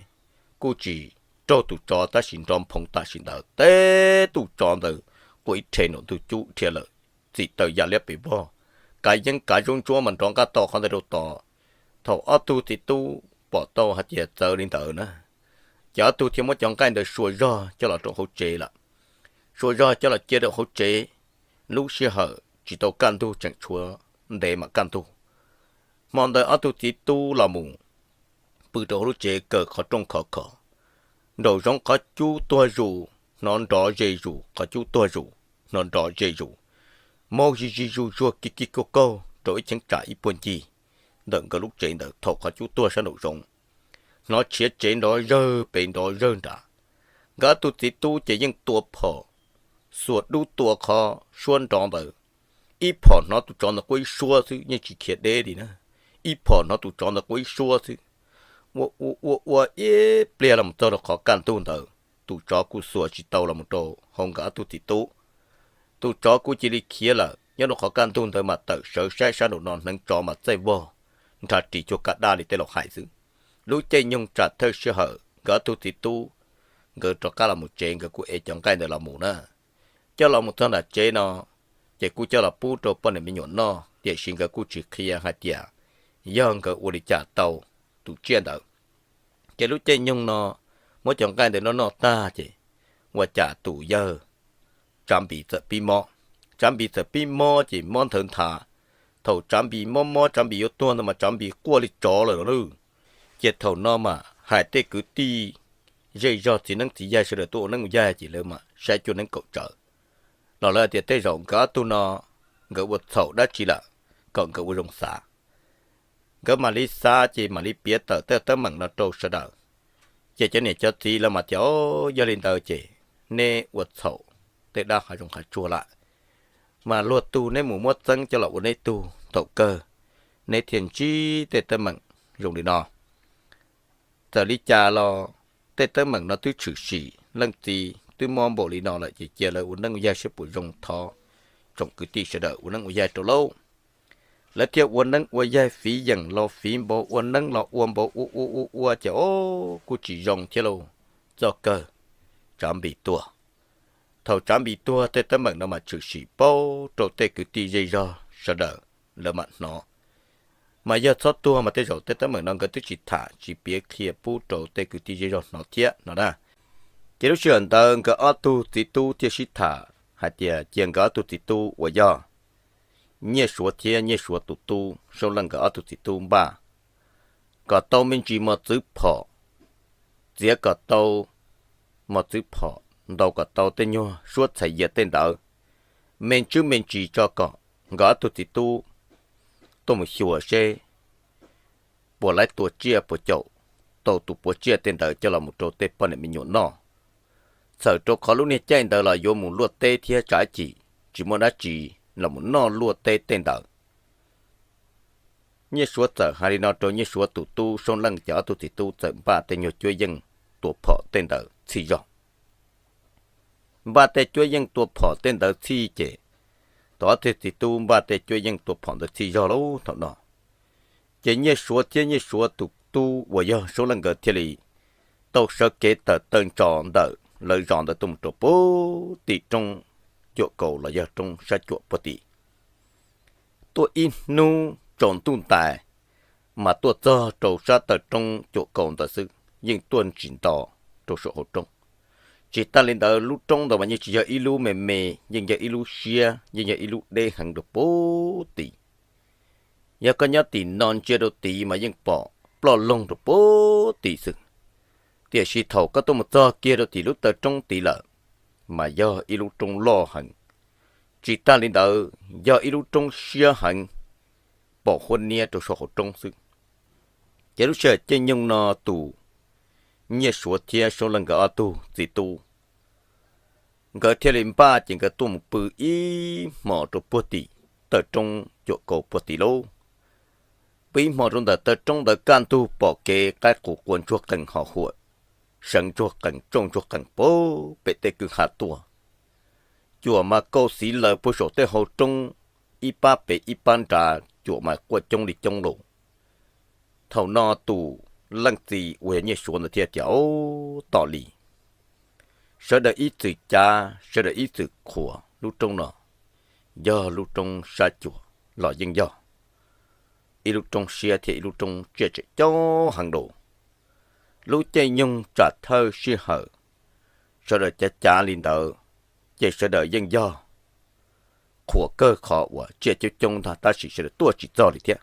kuj tsis raug tus tsov tab sis nrov nphoov tam sim ntawd teb tus tsov ntawd quaj ib rhe nraum ntug cub dhia lawm, txim taws ya liab pes vog, kav yeeb kav zuab ntsuab mas nrov nqaj tau qhov ntawd rau tod. Thaum ob tug txiv tub pom tau hais tias txawv li ntawd na, ces ob tug thiaj muab cov nqaij ntawd sua zog coj los rau hauv tsev lawm. Sua zog coj los cia rau hauv tsev, lub sij hawm tsis tau kaj ntug tseem tshuav ntev mam kaj ntug. Hmo ntawd ob tug txiv tub los mus pw rau hauv lub tsev kaw qhov rooj khov kho, nraum zoov qhov cub tuag zus, hnov nrov ze zus, qhov cub tuag zus, hnov nrov ze zus, maub zig zig zuj zuag kig kig kauj kauj rau ib cheeb tsam ib puag ncig ntawm nkawd lub tsev ntawd thaum qhov cub tuag sab nraum zoov. Hnov tshiav tsev nrov zawg pem nrov zawg nrad. Nkawd ob tug txiv tub ces yeej tua phom xuas dub tua qhov suab nrov ntawd. Ib phom hnov tus tsov ntawd quaj ib suab xwb yeej tsis khiav deb li na. Ib phom hnov tus tsov ntawd quaj ib suab xwb. Ua ua ua ua ib pliag los txog rau qhov kaj ntug ntawd, tus tsov kuj xuas tsis tau los mus rau hauv nkawd ob tug txiv tub. Tus tsov kuj cia li khiav lawm, nyob rau qhov kaj ntug ntawd mas tawm sawv saib sab nraum no hneev tsov mas txaij vog nrhav ris cuag kaj dab li tej laus hais xwb. Lub caij nyoog tsam thawj sij hawm nkawd ob tug txiv tub nkawd rov qab los mus tsev nkawd kuj ev cov nqaij ntawd los mus na. Coj los mus txog nram tsev no, ces kuj coj los pub rau poj niam me nyuam noj, tiam sis nkawd kuj tsis qhia hais tias yog nkawd ua li cas tau tus tsiaj ntawd. Ces lub caij nyoog no muab cov nqaij ntawd noj noj tag ces ua cas tus yawg Tsav Npis txawm pib mob. Tsav Npis txawm pib mob ces mob nthawv nthav. Thaum Tsav Npis mob mob Tsav Npis yuav tuag ntawd mas Tsav Npis quaj li tsov lawm no lauj. Ces thaum no mas hais tej kwv tij zej zog txiv neeb txiv yaig sawv daws tuaj ua neeb ua yaig ces lawv mam saib cuaj neeb kaum tsawv los lawv tias tej zaum nkawd ob tug no nkawd ua txhaum dab tsi lawm, kom nkawd ua zoo xav. Nkawd mam li xav ces mam li piav tawm tej teeb meem no rau sawv daws. Ces cov niam cov txiv lawv mam tias, o, yog li ntawd ces neb ua txhaum tej dab hav zoov hav tsuag lawm, mas luag tug neb mus muab txeeb coj los ua neb tug thaum kawg, neb thiaj ntsib tej teeb meem zoo li no. Txawm li cas los tej teeb meem no twb tshwm sim, leej txiv twb mob npaum li no lawm ces cia lawv ua neeb ua yaig seb puas zoo, thov tsoom kwv tij sawv daws ua neeb ua yaig rau lauj. Lawv thiaj ua neeb ua yaig fiv yeem los fiv npaum, ua neeb los ua npaum, ua ua ua ua ces o, kuj tsis zoo thiab lauj, txoj kawg Tsav Npis tuag. Thaum Tsav Npis tuag tej teeb meem no mas tshwm sim paub rau tej kwv tij zej zog sawv daws lawv mam hnov. Mas yog txhob tuag mas tej zaum tej teeb meem no nkawd twb tsis tham tsis piav qhia pub rau tej kwv tij zej zog hnov thiab no na. Ces lub sij hawm ntawd nkawd ob tug txiv tub thiaj sib tham hais tias cia nkawd ob tug txiv tub uas yog Nyiaj Suav thiab Nyiaj Suav tus tub Soob Leej nkawd ob tug txiv tub npaj kom tau me ntsis mos txwv phom, txiav kom tau mos txwv phom, ntaus kom tau tej nyuag suab txhais yias tej ntawd, me ntsis me ntsis tso kom nkawd ob tug txiv tub tuaj mus xyuas seb puas laib tua tsiaj puas caum tau tus puav tsiaj tej ntawd coj los mus rau tej poj niam me nyuam noj. Txhawm rau qhov lub niag caij ntawd los yuav mus luaj teb thiab tsam ib chim tsis muaj dab tsi los mus noj luaj teb tej ntawd. Nyiaj Suav txawm hais li no rau Nyiaj Suav tus tub Soob Leej, ces ob tug txiv tub txawm npaj tej nyuag cuab yeej tua phom tej ntawd txhij zog. Npaj tej cuab yeej tua phom tej ntawd txhij ces, thaum ob tug txiv tub npaj tej cuab yeej tua phom ntawd txhij zog lauj thaum no, ces Nyiaj Suav thiab Nyiaj Suav tus tub uas yog Suab Leej nkawd thiaj li tau sawv kev tawm taw ntso ntawm lawv zos ntawd tuaj mus rau puag tim roob cuam kaus los yog roob sab cuam puag tim. Tuaj ib hnub tsaus ntuj ntais, mas tuaj txog rau sab taw roob cuam kaus ntawd xwb yeej tuaj tsis nto rau saum hauv roob. Tsis tas li ntawd lub roob ntawd mas yeej tsis yog ib lub me me, yeej yog ib lub siab, yeej yog ib lub deb heev rau puag tim. Yog koj nyob tim no ntsia rau tid mas yeej pom ploj loog rau puag tim xwb, tiam sis thaum koj tuaj mus txog kiag rau tim lub taw roob tid lawm, mas yog ib lub roob loj heev. Tsis tas li ntawd yog ib lub roob siab heev, pom huab niab rau saum hauv roob xwb. Ces lub sij hawm caij nyoog no tus Nyiaj Suav thiab Suab Leej nkawd ob tug txiv tub, nkawd thiaj li npaj ces nkawd tuaj mus pw ib hmos rau puag tim taw roob cuam kaus puag tim lauj. Pw ib hmos rau ntawm taw roob ntawd kaj ntug pom kev qaib qus qua ntsuag qees ho huam, seev ntsuag qees tsauj ntsuag qees puag pem tej kwj ha tuaj. Cuam mas kauj xiv laws puag saum tej hauv roob, ib pab pem ib pab nrad cuam mas quaj coob li coob lauj. Thaum no tus leej txiv uas yog Nyiaj Suav ntawd thiaj tias, Ub, tom li, sawv daws ib txwm cav sawv daws ib txwm qhuas lub roob no, yog lub roob sab cuam los yeej yog ib lub roob siab thiab ib lub roob tsiaj tseem coob heev lauj. Lub caij nyoog tsam thawj sij hawm sawv daws cav cav li ntawd, ces sawv daws yeej yog qhuas kawg qhov uas tsiaj coob coob ntag tab sis sawv daws tuaj tsis txog li thiab.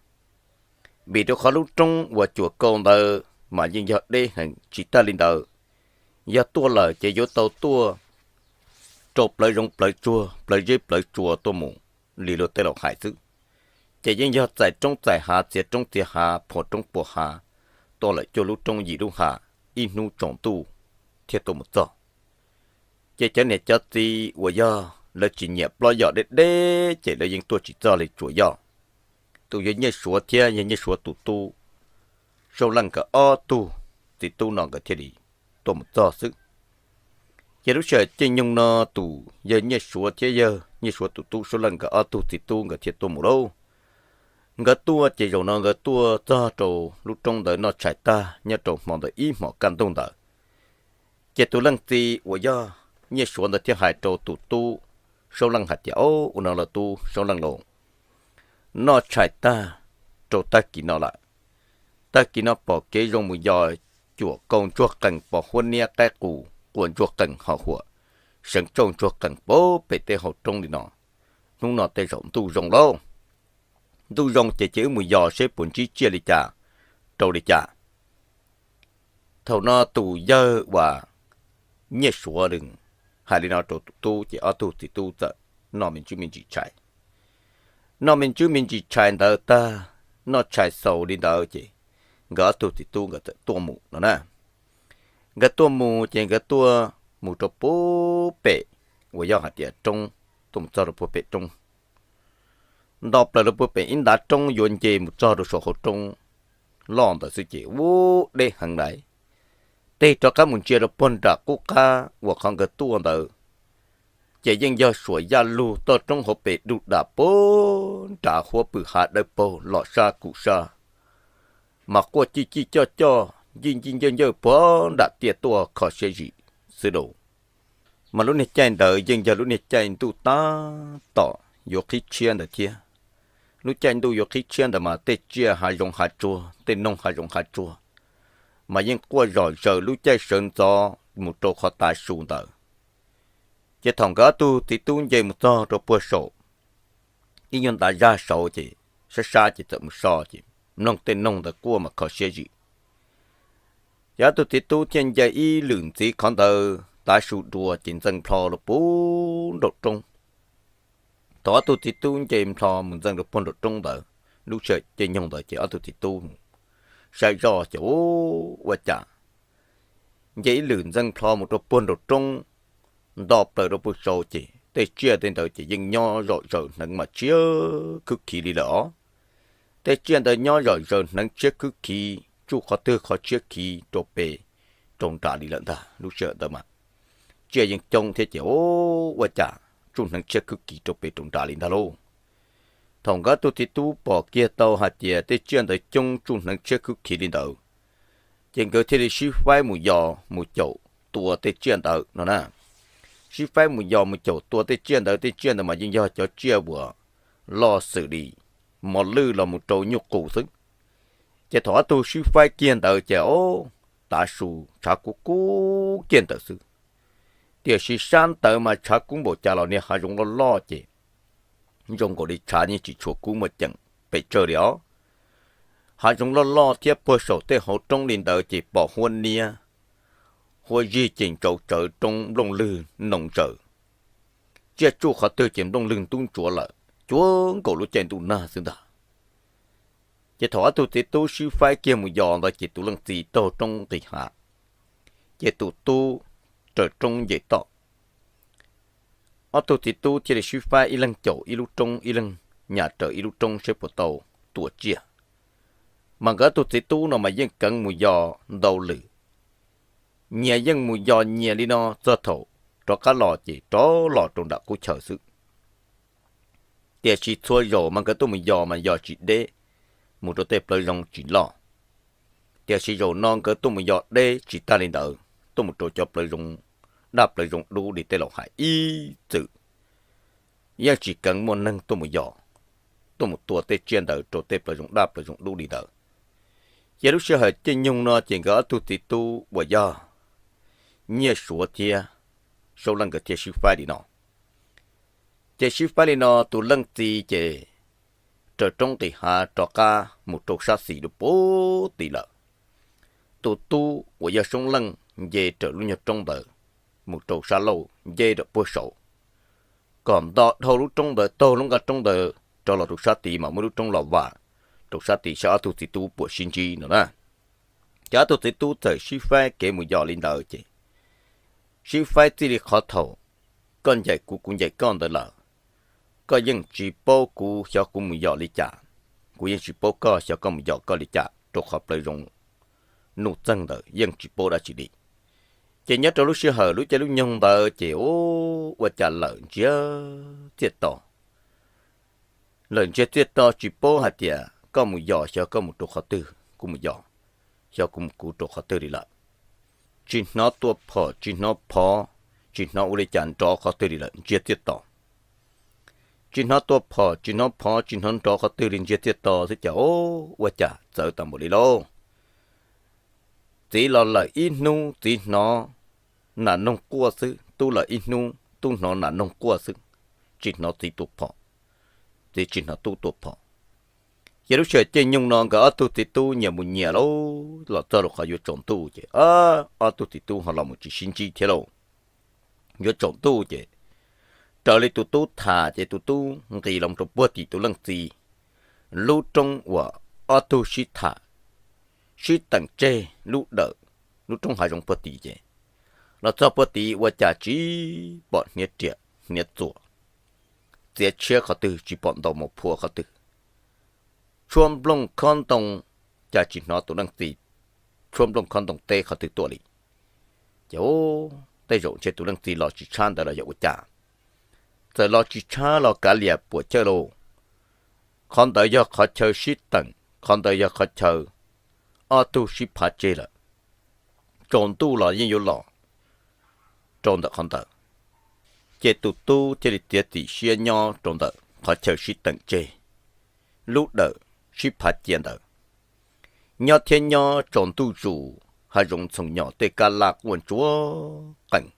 Vim rau qhov lub roob uas cuam kaus ntawd mas yeej yog deb heev, tsis tas li ntawd, yog tuaj lawm ces yuav tau tuaj rau plawv zoov plawv tsuag plawv zeb plawv tsua tuaj mus li luag tej laus hais xwb. Ces yeej yog txais roob txais hav, txiav roob txiav hav, phua roob phua hav, tuaj lawm cuaj lub roob yim lub hav, ib hnub tsaus ntuj thiaj tuaj mus txog. Ces cov niam cov txiv uas yog lawv tsis nyiam plaub yom deb deb ces lawv yeej tuaj tsis txog li tsuas yog tus yawg Nyiaj Suav thiab yawg Nyiaj Suav tus tub Saub Leej nkawd ob tug txiv tub no nkawd thiaj li tuaj mus txog xwb. Ces lub sij hawm caij nyoog no tus yawg Nyiaj Suav thiab yawg Nyiaj Suav tus tub Saub Leej nkawd ob tug txiv tub nkawd thiaj tuaj mus lauj. Nkawd tuaj ces zaum no nkawd tuaj txog rau lub roob ntawd noj tshais tag nyob rau hmo ntawd ib hmos kaj ntug ntawd. Ces tus leej txiv uas yog Nyiaj Suav ntawd thiaj hais rau tus tub Saub Leej hais tias, Au, ua no los tub Saub Leej lauj, noj tshais tag rau tag kis no lawm. Tag kis no pom kev zoo mus yos, cuam kaus ntsuag qees pos huab niab qaib qus qua ntsuag qees ho huam, seev tsauj ntsuag qees puag pem tej hauv roob li no. Hnub no tej zaum ntuj zoo lauj. Ntuj zoo ces cia wb mus yos seb puas ntsib tsiaj li cas, rau li cas. Thaum no tus yawg uas Nyiaj Suav hais li no rau tus tub ces ob tug txiv tub txawm noj me ntsis me ntsis tshais. Noj me ntsis me ntsis tshais ntawd tag, noj tshais xaus li ntawd ces nkawd ob tug txiv tub nkawd txawm tuaj mus no na. Nkawd tuaj mus ces nkawd tuaj mus rau puag pem uas yog hais tias roob, tuaj mus txog rau puag pem roob. Nto plaws rau puag pem ib ntav roob yuav nce mus txog rau saum hauv roob loj ntawd xwb ces ub deb heev lawm. Tig rov qab mus ntsia rau puag nram qub qab uas qhov nkawd tuaj ntawd, ces yeej yog suam yaj lug toj roob hauv pes du dam puag nrad, huab pw hav dawb paug los sab kuv sab, mas quaj cij cij coj coj, ncij ncij ncawj ncawj puag nram tiaj tuaj kho siab zim xwb lauj. Mas lub niag caij ntawd yeej yog lub niag caij ntuj tab tom yuav qhib tshiab ntawd thiab. Lub caij ntuj yuav qhib tshiab ntawd mas tej tsiaj hav zoov hav tsuag, tej noog hav zoov hav tsuag, mas yeej quaj zom zaws lub caij sawv ntxov mus rau qhov tav su ntawd. Ces thaum nkawd ob tug txiv tub nce mus txog rau puag saum ib nyuag ntav zaj saud ces sab sab ces txawm mus so ces mloog tej noog ntawd quaj mas kho siab zim. Ces ob tug txiv tub thiaj nce ib lwm ntxiv qhov ntawd tav su dua ces ntxeev nplho rau puag nraum roob. Thaum ob tug txiv tub nce nplho mus ntxeev rau puag nraum roob ntawd, lub sij hawm caij nyoog ntawd ces ob tug txiv tub saib zoj ces ua cas nce ib lwm ntxeev nplho mus rau puag nraum roob, nto plaws rau puag saud ces tej tsiaj tej ntawd ces yeej nyob zom zaws hneev mas tshiab khwb khiv li lawm os. Tej tsiaj ntawd nyob zom zaws hneev tshiab khwb khiv, tsuj qhov twg qhov tshiab khiv rau pem, rau nram li lawm ntag. Lub sij hawm ntawd mas tsiaj yeej coob thiab ces ua cas tsuj hneev tshiab khwb khis rau pem rau nram li ntag lauj. Thaum nkawd ob tug txiv tub pom kiag tau hais tias tej tsiaj ntawd coob tsuj hneev tshiab khwb khis li ntawd, ces nkawd thiaj li sib faib mus yos mus caum tua tej tsiaj ntawd no na. Sib faib mus yos mus caum tua tej tsiaj ntawd, tej tsiaj ntawd mas yeej yog cov tsiaj uas loj xws li mos lwj los mus rau nyuj qus xwb. Ces thaum ob tug sib faib kiag ntawd ces o, tav su tshav kub kub kiag ntawd xwb. Tiam sis sab ntawd mas tshav kub npaum cas los niag hav zoov loj loj ces zoo nkaus li tshav yeej tsis tshua kub muaj ceem pes tsawg li os. Hav zoov loj loj thiab puag saum tej hauv roob li ntawd ces pom huab niab, huab zig ces ntsauv tsawv, roob nplooj lwg noo ntsaws. Tsiaj tsuj qhov twg ces nplooj lwg ntub ntsuav lawm cuag nkaus lub caij ntuj nag xwb ntag. Ces thaum ob tug txiv tub sib faib kiag mus yos ntawd ces tus leej txiv taug roob nqis hav, ces tus tub raws roob nce toj. Ob tug txiv tub thiaj li sib faib ib leeg caum ib lub roob, ib leeg nyas raws ib lub roob saib puas tau tua tsiaj. Mas nkawd ob tug txiv tub no mas yeej keev mus yos ntau lwm, nyias yeej mus yos nyias li no txog thaum rov qab los ces rov los rau nram qub chaw xwb. Tiam sis txhua zaus mas nkawd tuaj mus yos mas yos tsis deb, mus rau tej plawv zoov tsis loj. Tiam sis zaum no nkawd tuaj mus yos deb tsis tag li ntawd, tuaj mus rau cov plawv zoov daj plawv zoov dub li tej laus hais ib txwm yeej tsis keev muaj neeg tuaj mus yos, tuaj mus tua tej tsiaj ntawd rau tej plawv zoov daj plawv zoov dub li ntawd. Ces lub sij hawm caij nyoog no ces nkawd ob tug txiv tub uas yog Nyiaj Suav thiab Saub Leej nkawd thiaj sib faib li no. Ces sib faib li no tus leej txiv ces raws roob nqis hav rov qab mus rau sab xis dua puag tid lawm. Tus tub uas yog Saub Leej nce raws lub nyuag roob ntawd mus rau sab laug nce rau puag saud, kom nto dhau lub roob ntawd taug lub nqaj roob ntawd rov los rau sab tid mas muaj lub roob los vam rau sab tid saib ob tug txiv tub puas sib ntsib no na. Ces ob tug txiv tub txawm sib faib kev mus yos li ntawd ces sib faib txij li qhov thaum koj ncaim kuv kuv ncaim koj ntawd lawm. Koj yeej tsis paub kuv xyov kuv mus yos li cas, kuv yeej tsis paub koj xyov koj mus yos koj li cas rau qhov plawv zoov nuj txeeg ntawd yeej tsis paub dab tsi li. Ces nyob rau lub sij hawm lub caij lub nyoog ntawd ces ua cas lawm ntsiag txiaj to. Lawm ntsiag txiaj to tsis paub hais tias koj mus yos xyov koj mus rau qhov twg, kuv mus yos xyov kuv mus kuv rau qhov twg li lawm. Tsis hnov tua phom tsis hnov phov, tsis hnov ua li cas nrov qhov twg li lawm ntsiag txiaj to. Tsis hnov tua phom tsis hnov phov tsis hnov nrov qhov twg li ntsiag txiaj to xwb ces o, ua cas txawv tau npaum li lauj. Txiv los lawm ib hnub txiv hnov nas noog quaj xwb, tub lawm ib hnub tub hnov nas noog quaj xwb, tsis hnov txiv tua phom, txiv tsis hnov tub tua phom. Ces lub sij hawm caij nyoog no nkawd ob tug txiv tub nyias mus nyias lauj, los txog rau qhov yuav tsaus ntuj ces ob tug txiv tub ho los mus tsis sib ntsib thiab lauj. Yuav tsaus ntuj ces raws li tus tub tham ces tus tub nqis los rau puag tim tus leej txiv lub roob uas ob tug sib tham sib teem tseg lub dawm, lub roob hav zoov puag tid ces los txog puag tid ua cas tsis pom hniav riam hniav txuas, txiav tshiab qhov twg tsis pom ntaus mos phua qhov twg, tshuab nplooj khob ntoo cas tsis hnov tus leej txiv tshuab nplooj khob ntoo teb qhov twg tuaj li. Ces tej zaum ntshe tus leej txiv los tsis tshab ntawd los yog ua cas, txawm los tsis tshab los kav liam puam chawj lauj. Qhov ntawd yog qhov chaw sib teem, qhov ntawd yog qhov chaw ob tug sib phav tseg lawm. Tsaus ntuj los yeej yuav los rau ntawm qhov ntawd. Ces tus tub thiaj li txiav txim siab nyob rau ntawm qhov chaw sib teem tseg, lub dawm sib phav cia ntawd. Nyob thiab nyob tsaus ntuj zus, hav zoov txhoos nyom tej kab laj quaj ntsuag qees,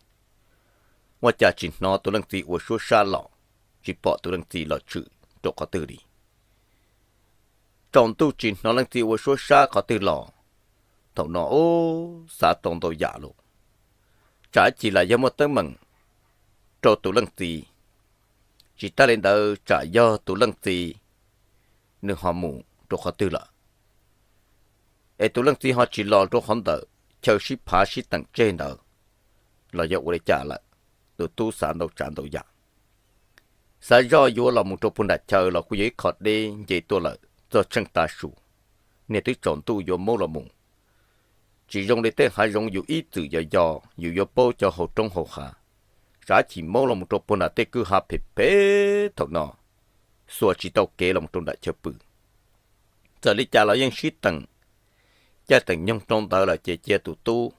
ua cas tsis hnov tus leej txiv ua suab sab los, tsis pom tus leej txiv los tshwm rau qhov twg li. Tsaus ntuj tsis hnov leej txiv ua suab sab qhov twg los. Thaum no ub xav tau ntau yam lauj. Tsam ib chim lam yog muaj teeb meem rau tus leej txiv, tsis tas li ntawd tsam yog tus leej txiv nws ho mus rau qhov twg lawm, es tus leej txiv ho tsis los rau qhov ntawm chaw sib phav sib teem tseg ntawd los yog ua li cas lawm. Tus tub xav ntau tsav ntau yam, xav zoj yuav los mus rau puag nram chaw los kuj yog ib qho deb nce tuaj lawm txog tsheej tav su, niag twb tsaus ntuj yuav maub los mus. Tsis zoo li tej hav zoov yus ib txwm yos yos yus yuav paub cov hauv roob hauv hav, tsam chim maub los mus rau puag nram tej kwj ha phem phem thaum no, xuas tsis tau kev los mus rau nram chaw pw. Txawm li cas los yeej sib teem caij teem nyoog rau ntawd lawm ces cia tus tub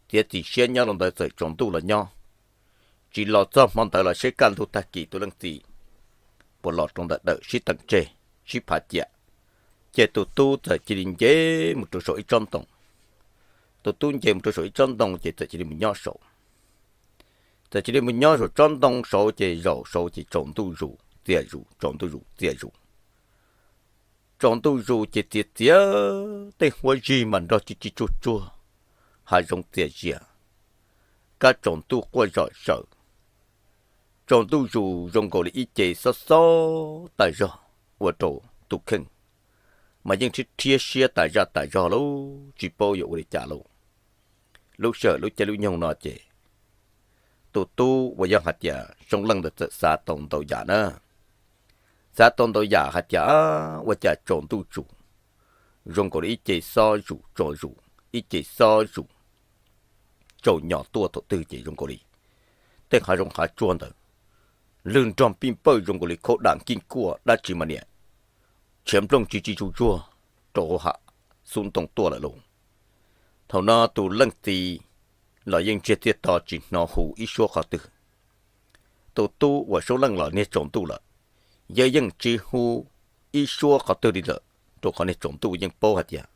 txiav txim siab nyob rau ntawd txawm tsaus ntuj los nyob. Tsis los txog hmo ntawd los seb kaj ntug tag kis tus leej txiv puas los rau ntawm dawm sib teem tseg, sib phav ciam. Ces tus tub txawm cia li nce mus rau saum ib tsob ntoo. Tus tub nce mus rau saum ib tsob ntoo ces txawm cia li mus nyob saud. Txawm cia li mus nyob saum tsob ntoo saud ces zaum saud ces tsaus ntuj zus txias zus, tsaus ntuj zus txias zus. Tsaus ntuj zus ces txiav txiav tej huab zig mas nrog tsis tsis tsuag tsuag, hav zoov txias zias, kab tsaus ntuj quaj zom zaws. Tsaus ntuj zus zoo nkaus li ib ce xob xob tas zog ua rau tus kheej mas yeej rhiab rhiab siab tas zaj tas zog lauj, tsis paub yuav ua li cas lauj. Lub sij hawm lub caij lub nyoog no ces tus tub uas yog hais tias Soob Leej ntawd txawm xav tau ntau yam na. Xav tau ntau yam hais tias ua cas tsaus ntuj zus zoo nkaus li ib ce xob zus tsaus zus, ib ce xob zus tsaus nyos tuaj thaum twg ces zoo nkaus li tej hav zoov hav tsuag ntawd lwg nrog pij npawj zoo nkaus li khaub dam kij kuaj dab tsi mas niam tshiav nplooj tsis tsis tsuag tsuag rau hauv hav xub ntoo tuaj lawm lauj. Thaum no tus leej txiv los yeej ntsiag txiaj to tsis hnov hu ib suab qhov twg. Tus tub uas Soob Leej los niag tsaus ntuj lawm, yawg yeej tsis hu ib suab qhov twg li lawm, rau qhov niag tsaus ntuj yeej paub hais tias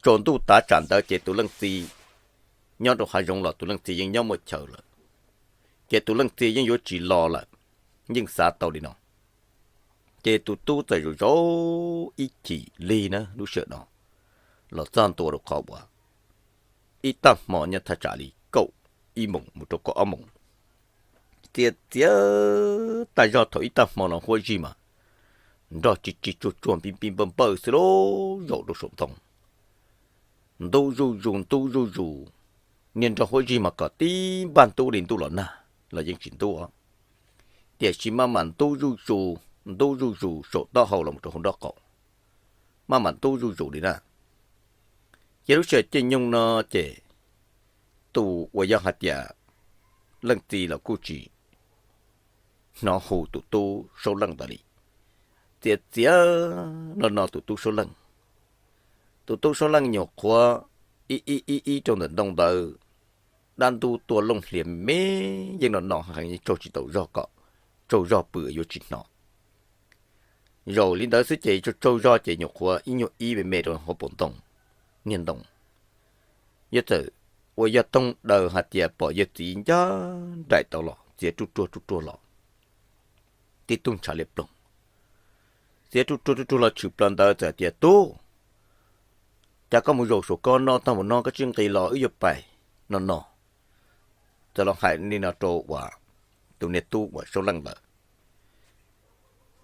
tsaus ntuj tav tsam ntawd ces tus leej txiv nyob rau hav zoov los tus leej txiv yeej nyob muaj chaw lawm, ces tus leej txiv yeej yuav tsis los lawm, yeej xav tau li no. Ces tus tub txawm zaum zaum ib chim lig na lub sij hawm no los txog ntua rau qhov uas ib tag hmo nyob thaj tsam li kaum ib moos mus rau kaum ob moos. Txiav txiav tag zog thaum ib tag hmo no huab zig mas nrog tsis tsis tsuag tsuag npij npij npawj npawj xwb lauj, zaum rau saum ntoo. Ntuj zuj zus ntuj zuj zus, niag nrog huab zig mas kom tib npaj ntub li ntuj los nag los yeej tsis ntub, tiam sis maj mam ntub zuj zus, ntub zuj zus saum taub hau los rau hauv nraub qaum, maj mam ntub zuj zus li na. Ces lub sij hawm caij nyoog no ces tus uas yog hais tias leej txiv los kuj tsis hnov hu tus tub Soob Leej ntawd li. Txiav txiav no no tus tub Soob Leej, tus tub Soob Leej nyuam qhuav ib ib ib ib rau ntawm ntoo ntawd, dab ntub tuaj looj hlias me, yeej no no heev tsaug tsis tau zog kom tsaug zog pw yuav tsis hnov. Zaum li ntawd xwb ces tsaug tsaug zog ces nyuam qhuav ib nyuag ib me me rau hauv paus ntoo, niag ntoo. Yawg txawm ua yog toog daws hais tias pom yawg txiv ncaj nraim tau los txiav ruaj ruaj ruaj ruaj los, tib tug ntshav liam ploog. Txiav ruaj ruaj ruaj ruaj los tshwm plaws ntawd txawm tias, Tub, cas koj mus zaum saum ko no tag mus no koj tsis nqis los wb yuav pais no no. Txawm los hais li no rau uas tus niag tub uas Soob Leej ntawd.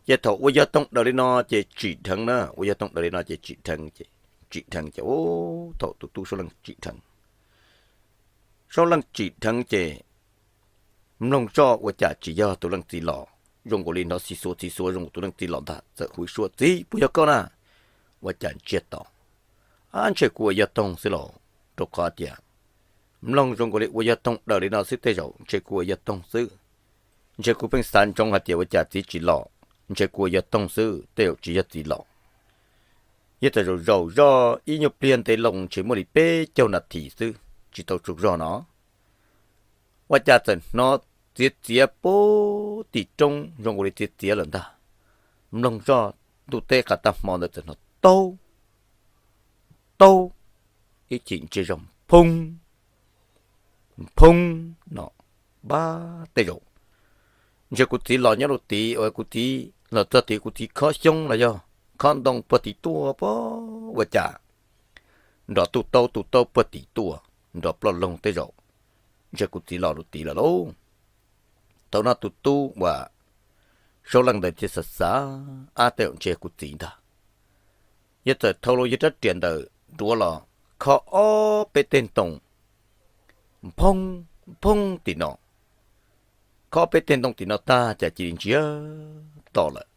Ces thaum ua yog toog daws li no ces tsim dheev na, ua yog toog daws li no ces tsim dheev ces, tsim dheev ces, thaum tus tub Soob Leej tsim dheev, Soob Leej tsim dheev ces mloog zoj ua cas tsis yog tus leej txiv los, zoo nkaus li hnov xis xuav xis xuav zoo nkaus tus leej txiv los ntag, txawm hu ib suab, Txiv, puas yog koj na? Ua cas ntsiag to, Ab, ntshe kuv ua yog toog xwb los, rau qhov tias mloog zoo nkaus li ua yog toog daws li no xwb, tej zaum ntshe kuv ua yog toog xwb. Ntshe kuv pheej xav ntsoov hais tias ua cas txiv tsis los, ntshe kuv ua yog toog xwb, tej zaum tsis yog txiv los. Yog txawm zaum zaum zoj ib nyuag pliag ntev loo ntshe muaj li peb caug nas this xwb, tsis tau tsaug zog no, ua cas txawm hnov txiav txiav puag tim roob zoo nkaus li txiav txiav lawm ntag. Mloog zoj ntuj teb qas tag hmo ntawd txawm hnov taub taub, ib chim ntsiag zog phoob phoob no, pab tej zaum ntshe kuv txiv los nyob rau tid, kuv txiv los txog tid kuv txiv khob xyoob los yog khob ntoo puag tim tuaj pab, ua cas nrov tuj taub tuj taub puag tim tuaj, nrov ploj loog, tej zaum ntshe kuv txiv los rau tid lawm lauj. Thaum no tus tub uas Soob Leej ntawd thiaj xav xav, Ab, tej zaum ntshe kuv txiv ntag. Yog txawm thau los yog rab riam ntawd nruav los khob ob peb teg ntoo phoob phoob tim no, khob peb teg ntoo tim no tag cas cia li ntsiag to lawm.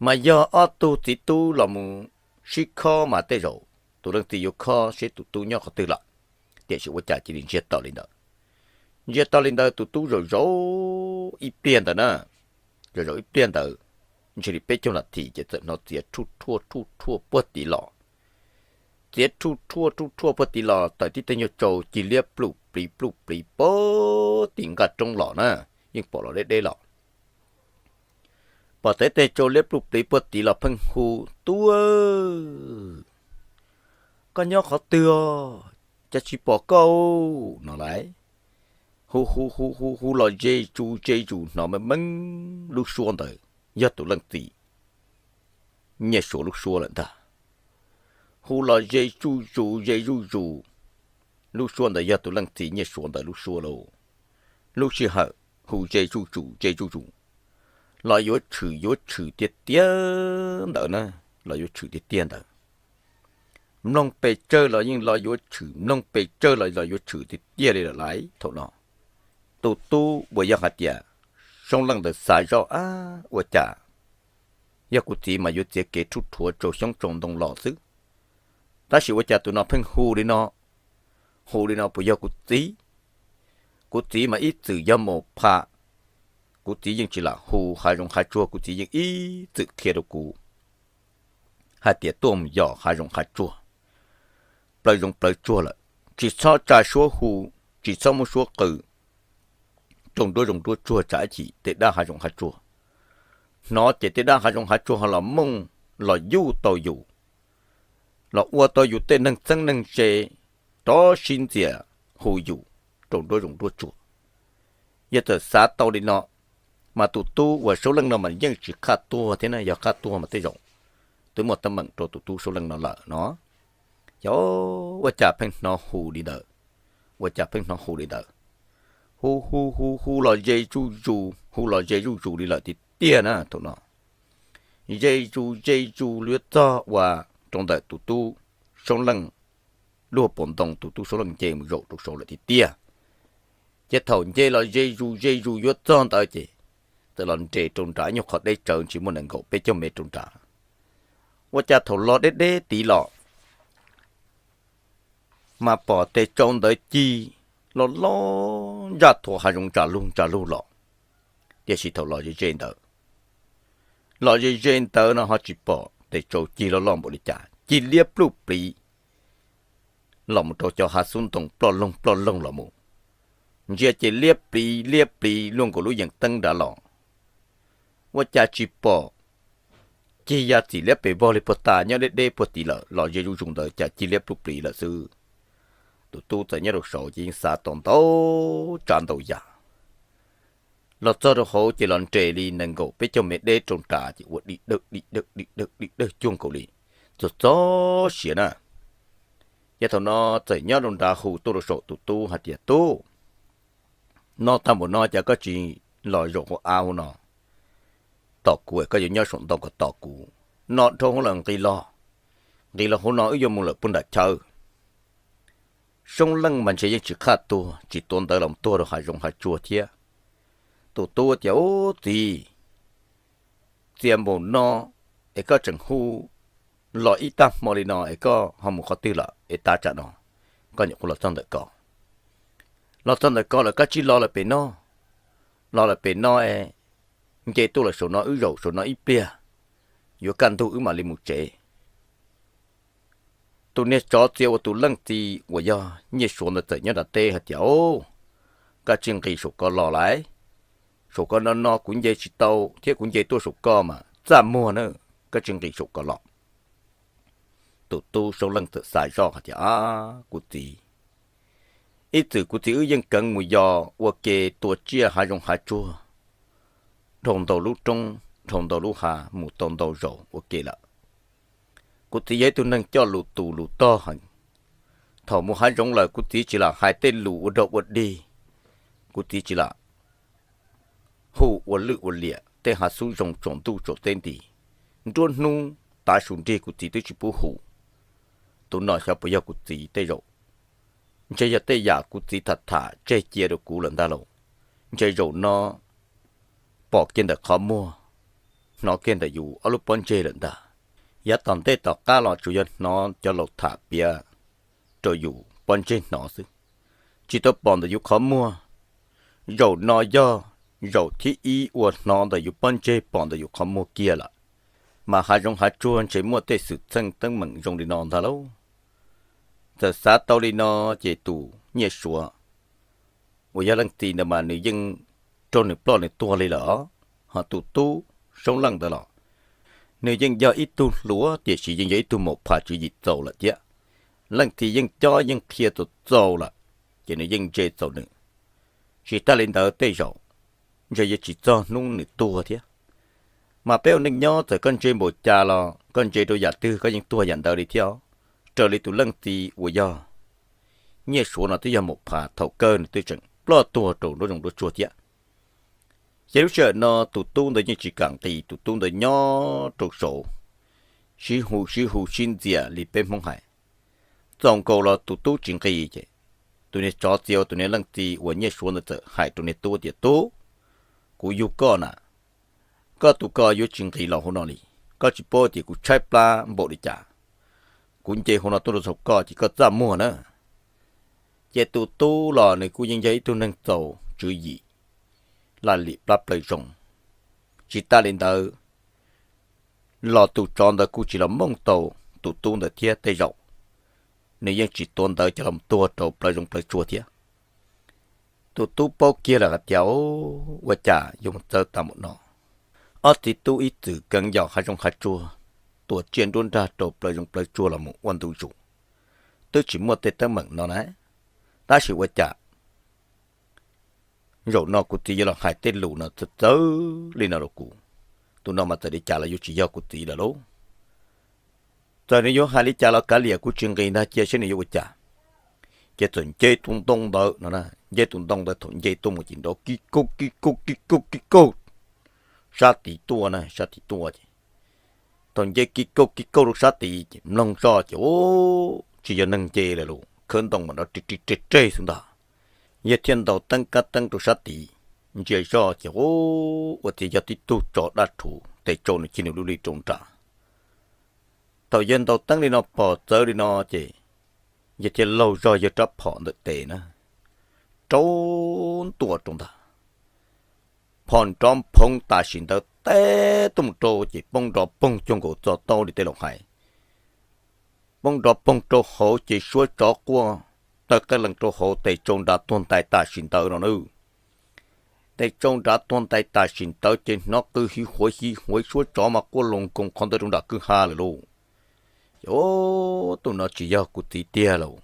Mas yog ob tug txiv tub los mus sib khob mas tej zaum tus leej txiv yuav khob seb tus tub nyob qhov twg lawm. Tiam sis ua cas cia li ntsiag to li ntawd. Ntsiag to li ntawd tus tub zaum zaum ib pliag ntawd na, zaum zaum ib pliag ntawd, ntshe li peb caug nas this ces txawm hnov txiav rhuj rhuaj rhuj rhuaj puag tid los. Txiav rhuj rhuaj rhuj rhuaj puag tid los tawm tib teg nyuag tsau cig liab pluj pliv pluj pliv puag tim nqaj roob los na, yeej pom los deb deb los. Pom tawm teg tsau liab pluj pliv puag tid los pheej hu, Tub, koj nyob qhov twg os? Cas tsis pom koj no lawm? Hu hu hu hu hu los ze zus ze zus hnov meej meej lub suab ntawd yog tus leej txiv Nyiaj Suav lub suab lawm ntag. Hu los ze zuj zus ze zuj zus, lub suab ntawd yog tus leej txiv Nyiaj Suav ntawd lub suab lauj. Lub sij hawm hu ze zuj zus ze zuj zus, los yuav tshwm yuav tshwm tiag tiag ntawd na, los yuav tshwm tiag tiag ntawd. Mloog pes tsawg los yeej los yuav tshwm, mloog pes tsawg los los yuav tshwm tiag tiag li lawm lauj. Thaum no tus tub uas yog hais tias Soob Leej ntawd xav zoj, Ab, ua cas yog kuv txiv mas yuav txiav kev rhuj rhuav tsau xyoob tsau ntoo los xwb, tab sis ua cas tus no pheej hu li no, hu li no puas yog kuv txiv? Kuv txiv mas ib txwm yog mus pham, kuv txiv yeej tsis lam hu hav zoov hav tsuag, kuv txiv yeej ib txwm qhia rau kuv hais tias tuaj mus yos hav zoov hav tsuag, plawv zoov plawv tsuag lawm, tsis txhob tsa suab hu, tsis txhob muab suab qw rau nruab zoov nruab tsuag tsam ib chim tej dab hav zoov hav tsuag hnov ces tej dab hav zoov hav tsuag ho los mooj los yuj tau yus, los ua tau yus tej neeg txheeb neeg ze rov sib ntxias hu yus rau nruab zoov nruab tsuag. Yog txawm xav tau li no, mas tus tub uas Soob Leej no mas yeej tsis qhaj tuag thiab na, yog qhaj tuag mas tej zaum twb muaj teeb meem rau tus tub Soob Leej no lawm no. Xyov ua cas pheej hnov hu li ntawd, ua cas pheej hnov hu li ntawd, hu hu hu hu los ze zuj zus, hu los ze zuj zus li lawm tiag tiag na thaum no. Ze zus ze zus yuav txog uas rau ntawm tus tub Soob Leej lub hauv paus ntoo, tus tub Soob Leej nce mus zaum rau saud lawm tiag tiag. Ces thaum nce los ze zus ze zus yuav txog ntawd ces txawm los nres rau nrad ib nyuag qhov deb tsawv tsis muaj nees nkaum peb caug mev rau nrad. Ua cas thaum los deb deb tid los mas pom tes tsau ntawd cig loj loj ntsaj thuav hav zoov ntsa lug ntsa lug los. Tiam sis thaum los ze ze ntawd, los ze ze ntawd no ho tsis pom tes tsau cig loj loj npaum li cas, cig liab pluj pliv los mus rau cov hav xub ntoo ploj loog ploj loog los mus. Ntsia ces liab pliv liab pliv luaj nkaus lub yees teeb nrad los. Ua cas tsis pom cig ya txim liab pes vog li puag ta, nyob deb deb puag tid lawm, los ze zuj zus ntawd cas cig liab pluj pliv lawm xwb. Tus tub txawm nyob rau saud ces yeej xav tau ntau tsav ntau yam. Los txog rau hauv ces los nres li nees nkaum peb caug mev deb rau nrad ces ua dim dawg dim dawg dim dawg dim dawg cuag nkaus li txog txog siav na. Ces thaum no txawm nyob rau nrad hu tuaj rau saum tus tub hais tias, Tub, no tag npaum no cas koj tsis los zaum hauv av hauv no tos kuv, koj yuav nyob saum ntoo kom tos kuv. No dhau hauv lawm nqis los, nqis los hauv no wb yuav mus lawm puag nram chaw. Soob Leej mas ntshe yeej tsis qhaj tuag, tsis tuav ntawv los tuag rau hav zoov hav tsuag thiab. Tus tub tias, Ub txiv, txias npaum no es koj tseem hu los ib tag hmo li no es koj ho mus qhov twg lawm es tav tsam no koj nyuam qhuav los txog ntawm ko? Los txog ntawm ko lawm koj tsis los lawm pem no, los lawm pem no es nce tuaj lawm saum no wb zaum saum no ib pliag, yuav kaj ntug wb mam li mus tsev. Tus niag tsov txias uas tus leej txiv uas yog Nyiaj Suav ntawd txawm nyob nram teb hais tias, Au, koj tsis nqis saum ko los lauj, saum ko no no kuv nce tsis tau thiab kuv nce tuaj saum ko mas txaj muag na, koj tsis nqis saum ko los. Tus tub Soob Leej txawm xav zoj hais tias, Ab, kuv txiv, ib txwm kuv txiv wb yeej keev mus yos ua ke tua tsiaj hav zoov hav tsuag, dhau ntau lub roob dhau ntau lub hav mus tau ntau zaus ua ke lawm. Kuv txiv yog ib tug neeg coj lus tus lus tog heev. Thaum mus hav zoov lawm kuv txiv tsis lam hais tej lus ua dog ua dig, kuv txiv tsis lam hu ua lwj ua liam, tej hav xub zoo tsaus ntuj tsaus teb nti, nruab hnub tav su nrig kuv txiv twb tsis pub hu. Tus no xyov puas yog kuv txiv tej zaum, ntshe yog tej yam kuv txiv tham tham tseg cia rau kuv lawm ntag lauj. Ntshe zaum no pom kiag ntawm qhov muag, hnov kiag ntawm yus ob lub pob ntseg lawm ntag. Yav tom ntej tom qab los tsuas yog hnov cov laus tham piav rau yus pob ntseg hnov xwb, tsis tau pom ntawm yus qhov muag. Zaum no yog zaum thib ib uas hnov ntawm yus pob ntseg pom ntawm yus qhov muag kiag lawm, mas hav zoov hav tsuag ntshe muaj tej xwm txheej teeb meem zoo li no ntag lauj. Txawm xav tau li no, ces tus Nyiaj Suav uas yog leej txiv ntawd mas nws yeej raug nws ploj nws tuag li lawm. Ho tus tub Soob Leej ntawd los nws yeej yog ib tug hluas tiam sis yeej yog ib tug maum phas tswv yim txaus lawm thiab. Leej txiv yeej cob yeej qhia txaus txaus lawm, ces nws yeej ntse txaus nws. Tsis tas li ntawd tej zaum ntshe yuav tsis txog hnub nws tuag thiab. Mas peb ua neej nyob txawm koj ntse npaum cas los koj ntse rau yam twg koj yeej tuag yam ntawd li thiab. Raws li tus leej txiv uas yog Nyiaj Suav no twb yog maum phas thaum kawg nws twb tseem ploj tuag rau nruab zoov nruab tsuag thiab. Ces lub sij hawm no tus tub ntawd yeej tsis kam nqis, tus tub ntawd nyob rau saud sib hu sib hu sib ntxias li peb Hmoob hais. Txaus nkaus los tus tub tsis nqis ces tus niag tsov txiv uas tus niag leej txiv uas Nyiaj Suav ntawd txawm hais rau niag tub tias, Tub, kuv yug koj na, koj tus ko yuav tsis nqis los hauv no li. Koj tsis paub tias kuv tshaib plab npaum li cas, kuv nce hauv no tuaj rau saum koj ces koj txaj muag na. Ces tus tub los nws kuj yeej yog ib tug neeg txaus tswv yim, laj lim plab plaws zoo. Tsis tas li ntawd los tus tsov ntawd kuj tsis los mooj tau tus tub ntawd thiab, tej zaum nws yeej tsis tuav ntawv coj los tuag rau plawv zoov plawv tsuag thiab. Tus tub paub kiag lawm hais tias, Ua cas yuav mus txawv tas npaum no? Ob txiv tub ib txwm keev yos hav zoov hav tsuag, tua tsiaj nruab nrag rau plawv zoov plawv tsuag los mus ua ntu zus, twb tsis muaj tej teeb meem no na. Tab sis ua cas zaum no kuv txiv yuav los hais tej lus no txawv txawv li no rau kuv? Tus no mas txawm li cas los yuav tsis yog kuv txiv lawm lauj. Txawm nws yuav hais li cas los kav liam, kuv tsis nqis ntag, cia saib nws yuav ua cas. Ces txawm nce tus ntoo ntawd no, nce tus ntoo ntawd thaum nce tuaj mus ces nrov kib kaug kib kaug kib kaug kib kaug sab tid tuaj na, sab tid tuaj ces thaum nce kib kaug kib kaug rau sab tid ces mloog zoj ces, Ub, tsis yog neeg nce lawm lauj, khawb ntoo mas nrov ri ri reg reg xwb ntag. Yawg thiaj ntaus teeb kab teeb rau sab tid, ntsia zoj ces, Ub, ua tias yog tib tug tsov daj rhuv tes tsau nws cia nws lub li rau nram. Thaum yawg ntaus teeb li no pom txawv li no ces yawg thiaj laug zog yawg rab phom ntawm tes na, rau ntua rau ntag. Phom nrov nphoov tam sim ntawd teb tuaj mus rau ces poob nrov poog cuag nkaus txog taub li tej laus hais. Poob nrov poog rau hauv ces suab tsov quaj taw qeej lees rau hauv, tes tsau nrad tuag ntais tam sim ntawd no na. Tes tsau nrad tuag ntais tam sim ntawd ces hnov qw hiv huav hiv huav, suab tsov mas quaj loos nkoos qhov ntawd rau nram kwj ha lawm lauj. Ces, Ub, tus no tsis yog kuv txiv tiag lauj.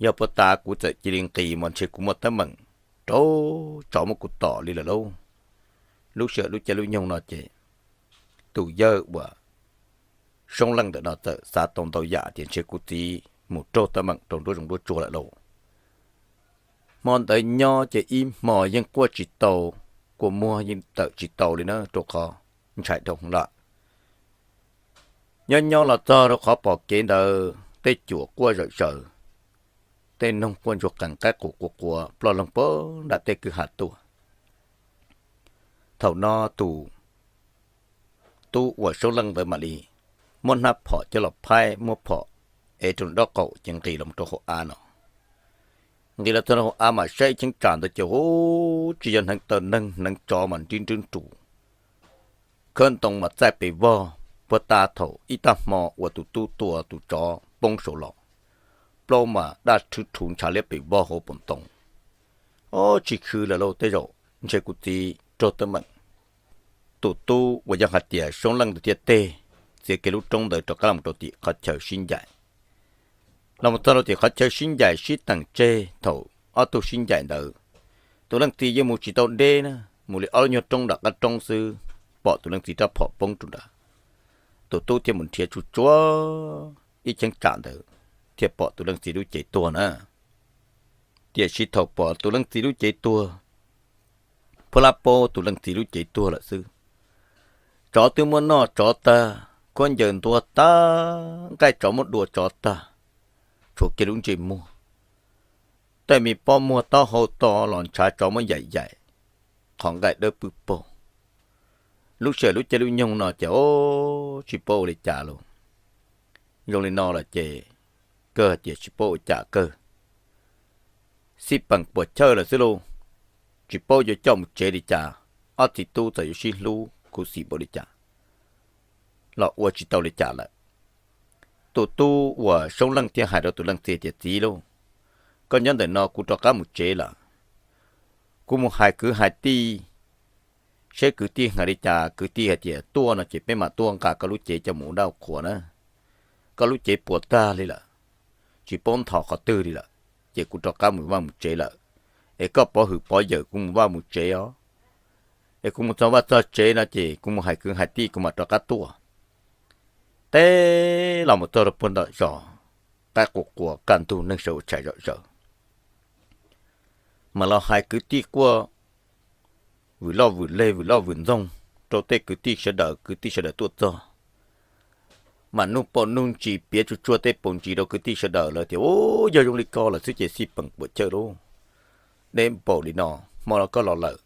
Yog puag ta kuv txawm cia li nqis mas ntshe kuv muaj teeb meem raug tsov muab kuv tom li lawm lauj. Lub sij hawm lub caij lub nyoog no ces tus yawg uas Soob Leej ntawm no txawm xav tau ntau yam tias ntshe kuv txiv mus raug teeb meem rau nruab zoov nruab tsuag lawm lauj. Hmo ntawd nyob ces ib hmo yeej quaj tsis tau, kua muag yeej tawm tsis tau li na rau qhov ntshai dhau lawm. Nyob nyob los txog rau qhov pom kev ntawd tej cuam quaj zawm zaws, tej noog quaj ntsuag qees qaib qus quas quas ploj loog puag nram tej kwj ha tuaj. Thaum no tus tub uas Soob Leej ntawd mam li muab hnab phom coj los phaib, muab phom ev rau nraub qaum ces nqis los rau hauv av no. Nqis los txog rau hauv av mas saib cheeb tsam ntawd ces, Ub, tsis yog hneev taw neeg hneev tsov mas nrib nrwb nrus, khawb ntoo mas txaij pes vog. Puag ta thaum ib tag hmo uas tus tub tua tus tsov poob saud los, plaub mas daj rhwv rhuv ntshav liab pes vog hauv paus ntoo. Ob, tsis khwv lawm lauj, tej zaum ntshe kuv txiv raug teeb meem. Tus tub uas yog hais tias Soob Leej ntawd thiaj teg txiav kiag lub roob ntawd rov qab los rau tim qhov chaw sib ncaim. Los mus txog rau tim qhov chaw sib ncaim sib teem tseg, thaum ob tug sib ncaim ntawd, tus leej txiv yeej mus tsis tau deb na, mus li ob lub nyuag roob nram qab roob xwb, pom tus leej txiv rab phom poob rau nrad. Tus tub thiaj mus nrhiav tsuj tsuav ib cheeb tsam ntawd, thiaj pom tus leej txiv lub cev tuag na. Tiam sis thaum pom tus leej txiv lub cev tuag, phuab lab paub tus leej txiv lub cev tuag lawm xwb. Tsov twb muab noj tsov tag, khaub ncaws ntuag tag, nqaij tsov muab dua tsov tag, tshuav kiag lub ntsej muag. Tej me pob muag taub hau to los ntshav tsov muab yaim yaim, qhov nqaij dawb pwb paug. Lub sij hawm lub caij lub nyoog no ces o, tsis paub ua li cas lauj. Zoo li no lawm ces kawg tias tsis paub ua cas kawg. Xij peem puas chawj lawm xwb lauj. Tsis paub yuav coj mus tsev li cas, ob txiv tub txawm yuav sib hlub khuv xim npaum li cas los ua tsis tau li cas lawm. Tus tub uas Soob Leej thiaj hais rau tus leej txiv tias, Txiv lauj, koj nyob ntawm no kuv rov qab mus tsev lawm. Kuv mus hais kwv hais tij seb kwv tij hais li cas. Kwv tij hais tias tuaj no ces peb mam tuaj nqa koj lub cev coj mus ua dab qhuas na. Koj lub cev puas tag li lawm, tsis paub nthos qhov twg li lawm, ces kuv rov qab mus vaj mus tsev lawm. Es koj pov hwm pov yawm kuv mus vaj mus tsev os. Es kuv mus txog vaj txog tsev no ces kuv mus hais kwv hais tij kuv mam rov qab tuaj. Teb los mus txog rau puag nram zos, qaib qua qua kaj ntug neeg sawv ua tshais zom zaws, mas los hais kwv tij quaj vwm loj vwm leg vwm loj vwm ntxoog rau tej kwv tij sawv daws. Kwv tij sawv daws tuaj txog mas nug pom nug ntsis piav tsuag tsuag tej paus ntsis rau kwv tij sawv daws lawm tias, U, yog zoo li ko lawm xwb ces xij peem puas chawj lauj. Deb npaum li no, hmo no koj los lawm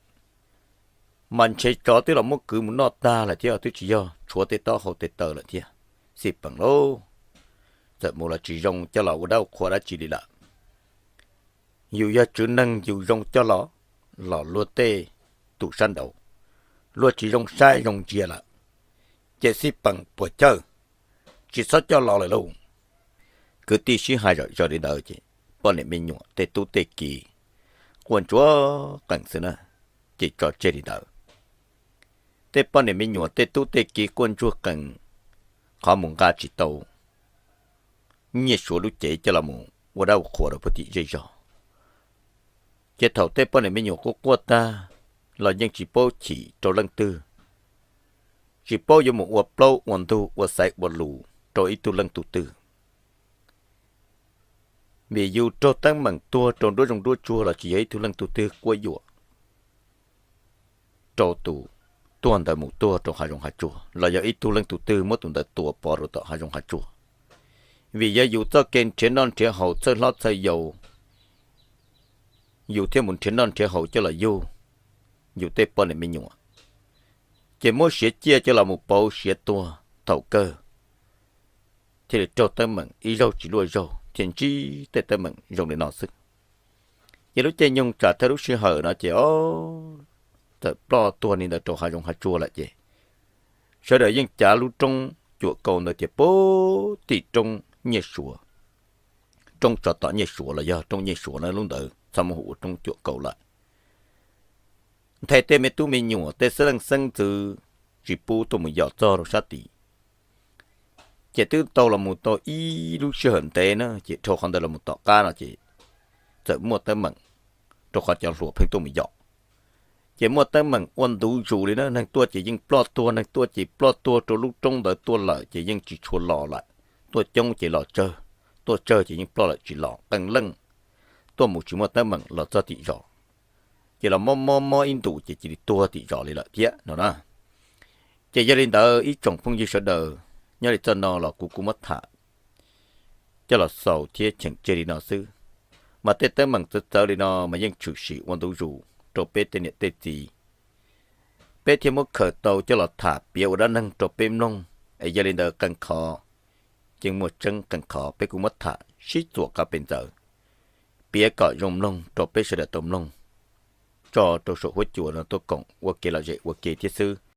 mas ntshe tsov twb los muab kwv mus noj tag lawm thiab, twb tsis yog tshuav tej taub hau tes taw lawm thiab. Xij peem lauj, txawm mus los tsis zoo coj los ua dab ua qhua dab tsi li lawm. Yus yog tswv neeg yus zoo coj los, los luag tej tus sab nraud, luag tsis zoo saib zoo ntsia lawm, ces xij peem puas chawj, tsis txhob coj los lawm lauj. Kwv tij sib hais zom zaws li ntawd ces poj niam me nyuam tej tub tej ki quaj ntsuag qees xwb na, ces tso tseg li ntawd. Tej poj niam me nyuam tej tub tej ki quaj ntsuag qees, qhov mus nqa tsis tau Nyiaj Suav lub cev coj los mus ua dab ua qhua rau puag tim zej zog. Ces thaum tej poj niam me nyuam quaj quaj tag los yeej tsis paub chim rau leej twg, tsis paub yuav mus ua plaub ua ntug ua xaiv ua lus rau ib tug leej tug twg. Vim yus raug teeb meem tuag rau nruab zoov nruab tsuag los tsis yog ib tug leej tug twg quab yuam rau tus tuag ntawd mus tuag rau hav zoov hav tsuag, los yog ib tug leej tug twg muab tus ntawd tua pov rau tom hav zoov hav tsuag. Vim yog yus txoj kev nrhiav noj nrhiav haus txhawj hlob txhawj yau, yus thiaj mus nrhiav noj nrhiav haus coj los yug yus tej poj niam me nyuam, ces muab siav ciaj coj los mus pauv siav tuag thaum kawg, thiaj li raug teeb meem ib zaug tsis luaj zaug thiaj ntsib tej teeb meem zoo li no xwb. Ces lub caij nyoog tsam thawj lub sij hawm no ces o, txawm ploj tuag li ntawd rau hav zoov hav tsuag lawm ces sawv daws yeej cav lub roob cuam kaus ntawd tias puag tim roob Nyiaj Suav, roob tsov tom Nyiaj Suav los yog roob Nyiaj Suav na, lub ntawd txhob muab hu ua roob cuam kaus lawm. Nthe tej me tub me nyuam tej xeeb leej xeeb ntxwv tsis pub tuaj mus yos txog rau sab tid. Ces twb tau los mus tau ib lub sij hawm ntev na ces dhau qhov ntawd los mus tom qab no ces txawm muaj teeb meem rau qhov cov hluas pheej tuaj mus yos. Ces muaj teeb meem ua ntu zus li na, neeg tuaj ces yeej ploj tuag, neeg tuaj ces ploj tuag rau lub roob ntawd tuaj lawm ces yeej tsis tshua los lawm. Tuaj coob ces los tsawg, tuaj tsawg ces yeej ploj lawm tsis los, qee leej tuaj mus tsis muaj teeb meem los txog tim zos ces los mob mob mob ib ntus ces cia li tuag tim zos li lawm thiab no na. Ces yog li ntawd ib tsoom phooj ywg sawv daws, nyob li txoj no los kuv kuj muab tham coj los xaus thiab cheem tseg li no xwb. Mas tej teeb meem txawv txawv li no mas yeej tshwm sim ua ntu zus rau peb tej niam tej txiv, peb thiaj muab khaws tau coj los tham piav ua dab neeg rau peb mloog. Es yog li ntawd qee qhov yeej muaj tseeb, qee qhov peb kuj muab tham sib txuas qab pes ntxaws, piav kom zoo mloog rau peb sawv daws tau mloog, tso rau saum huab cua no tuaj koom ua kev lom zem ua ke thiab xwb.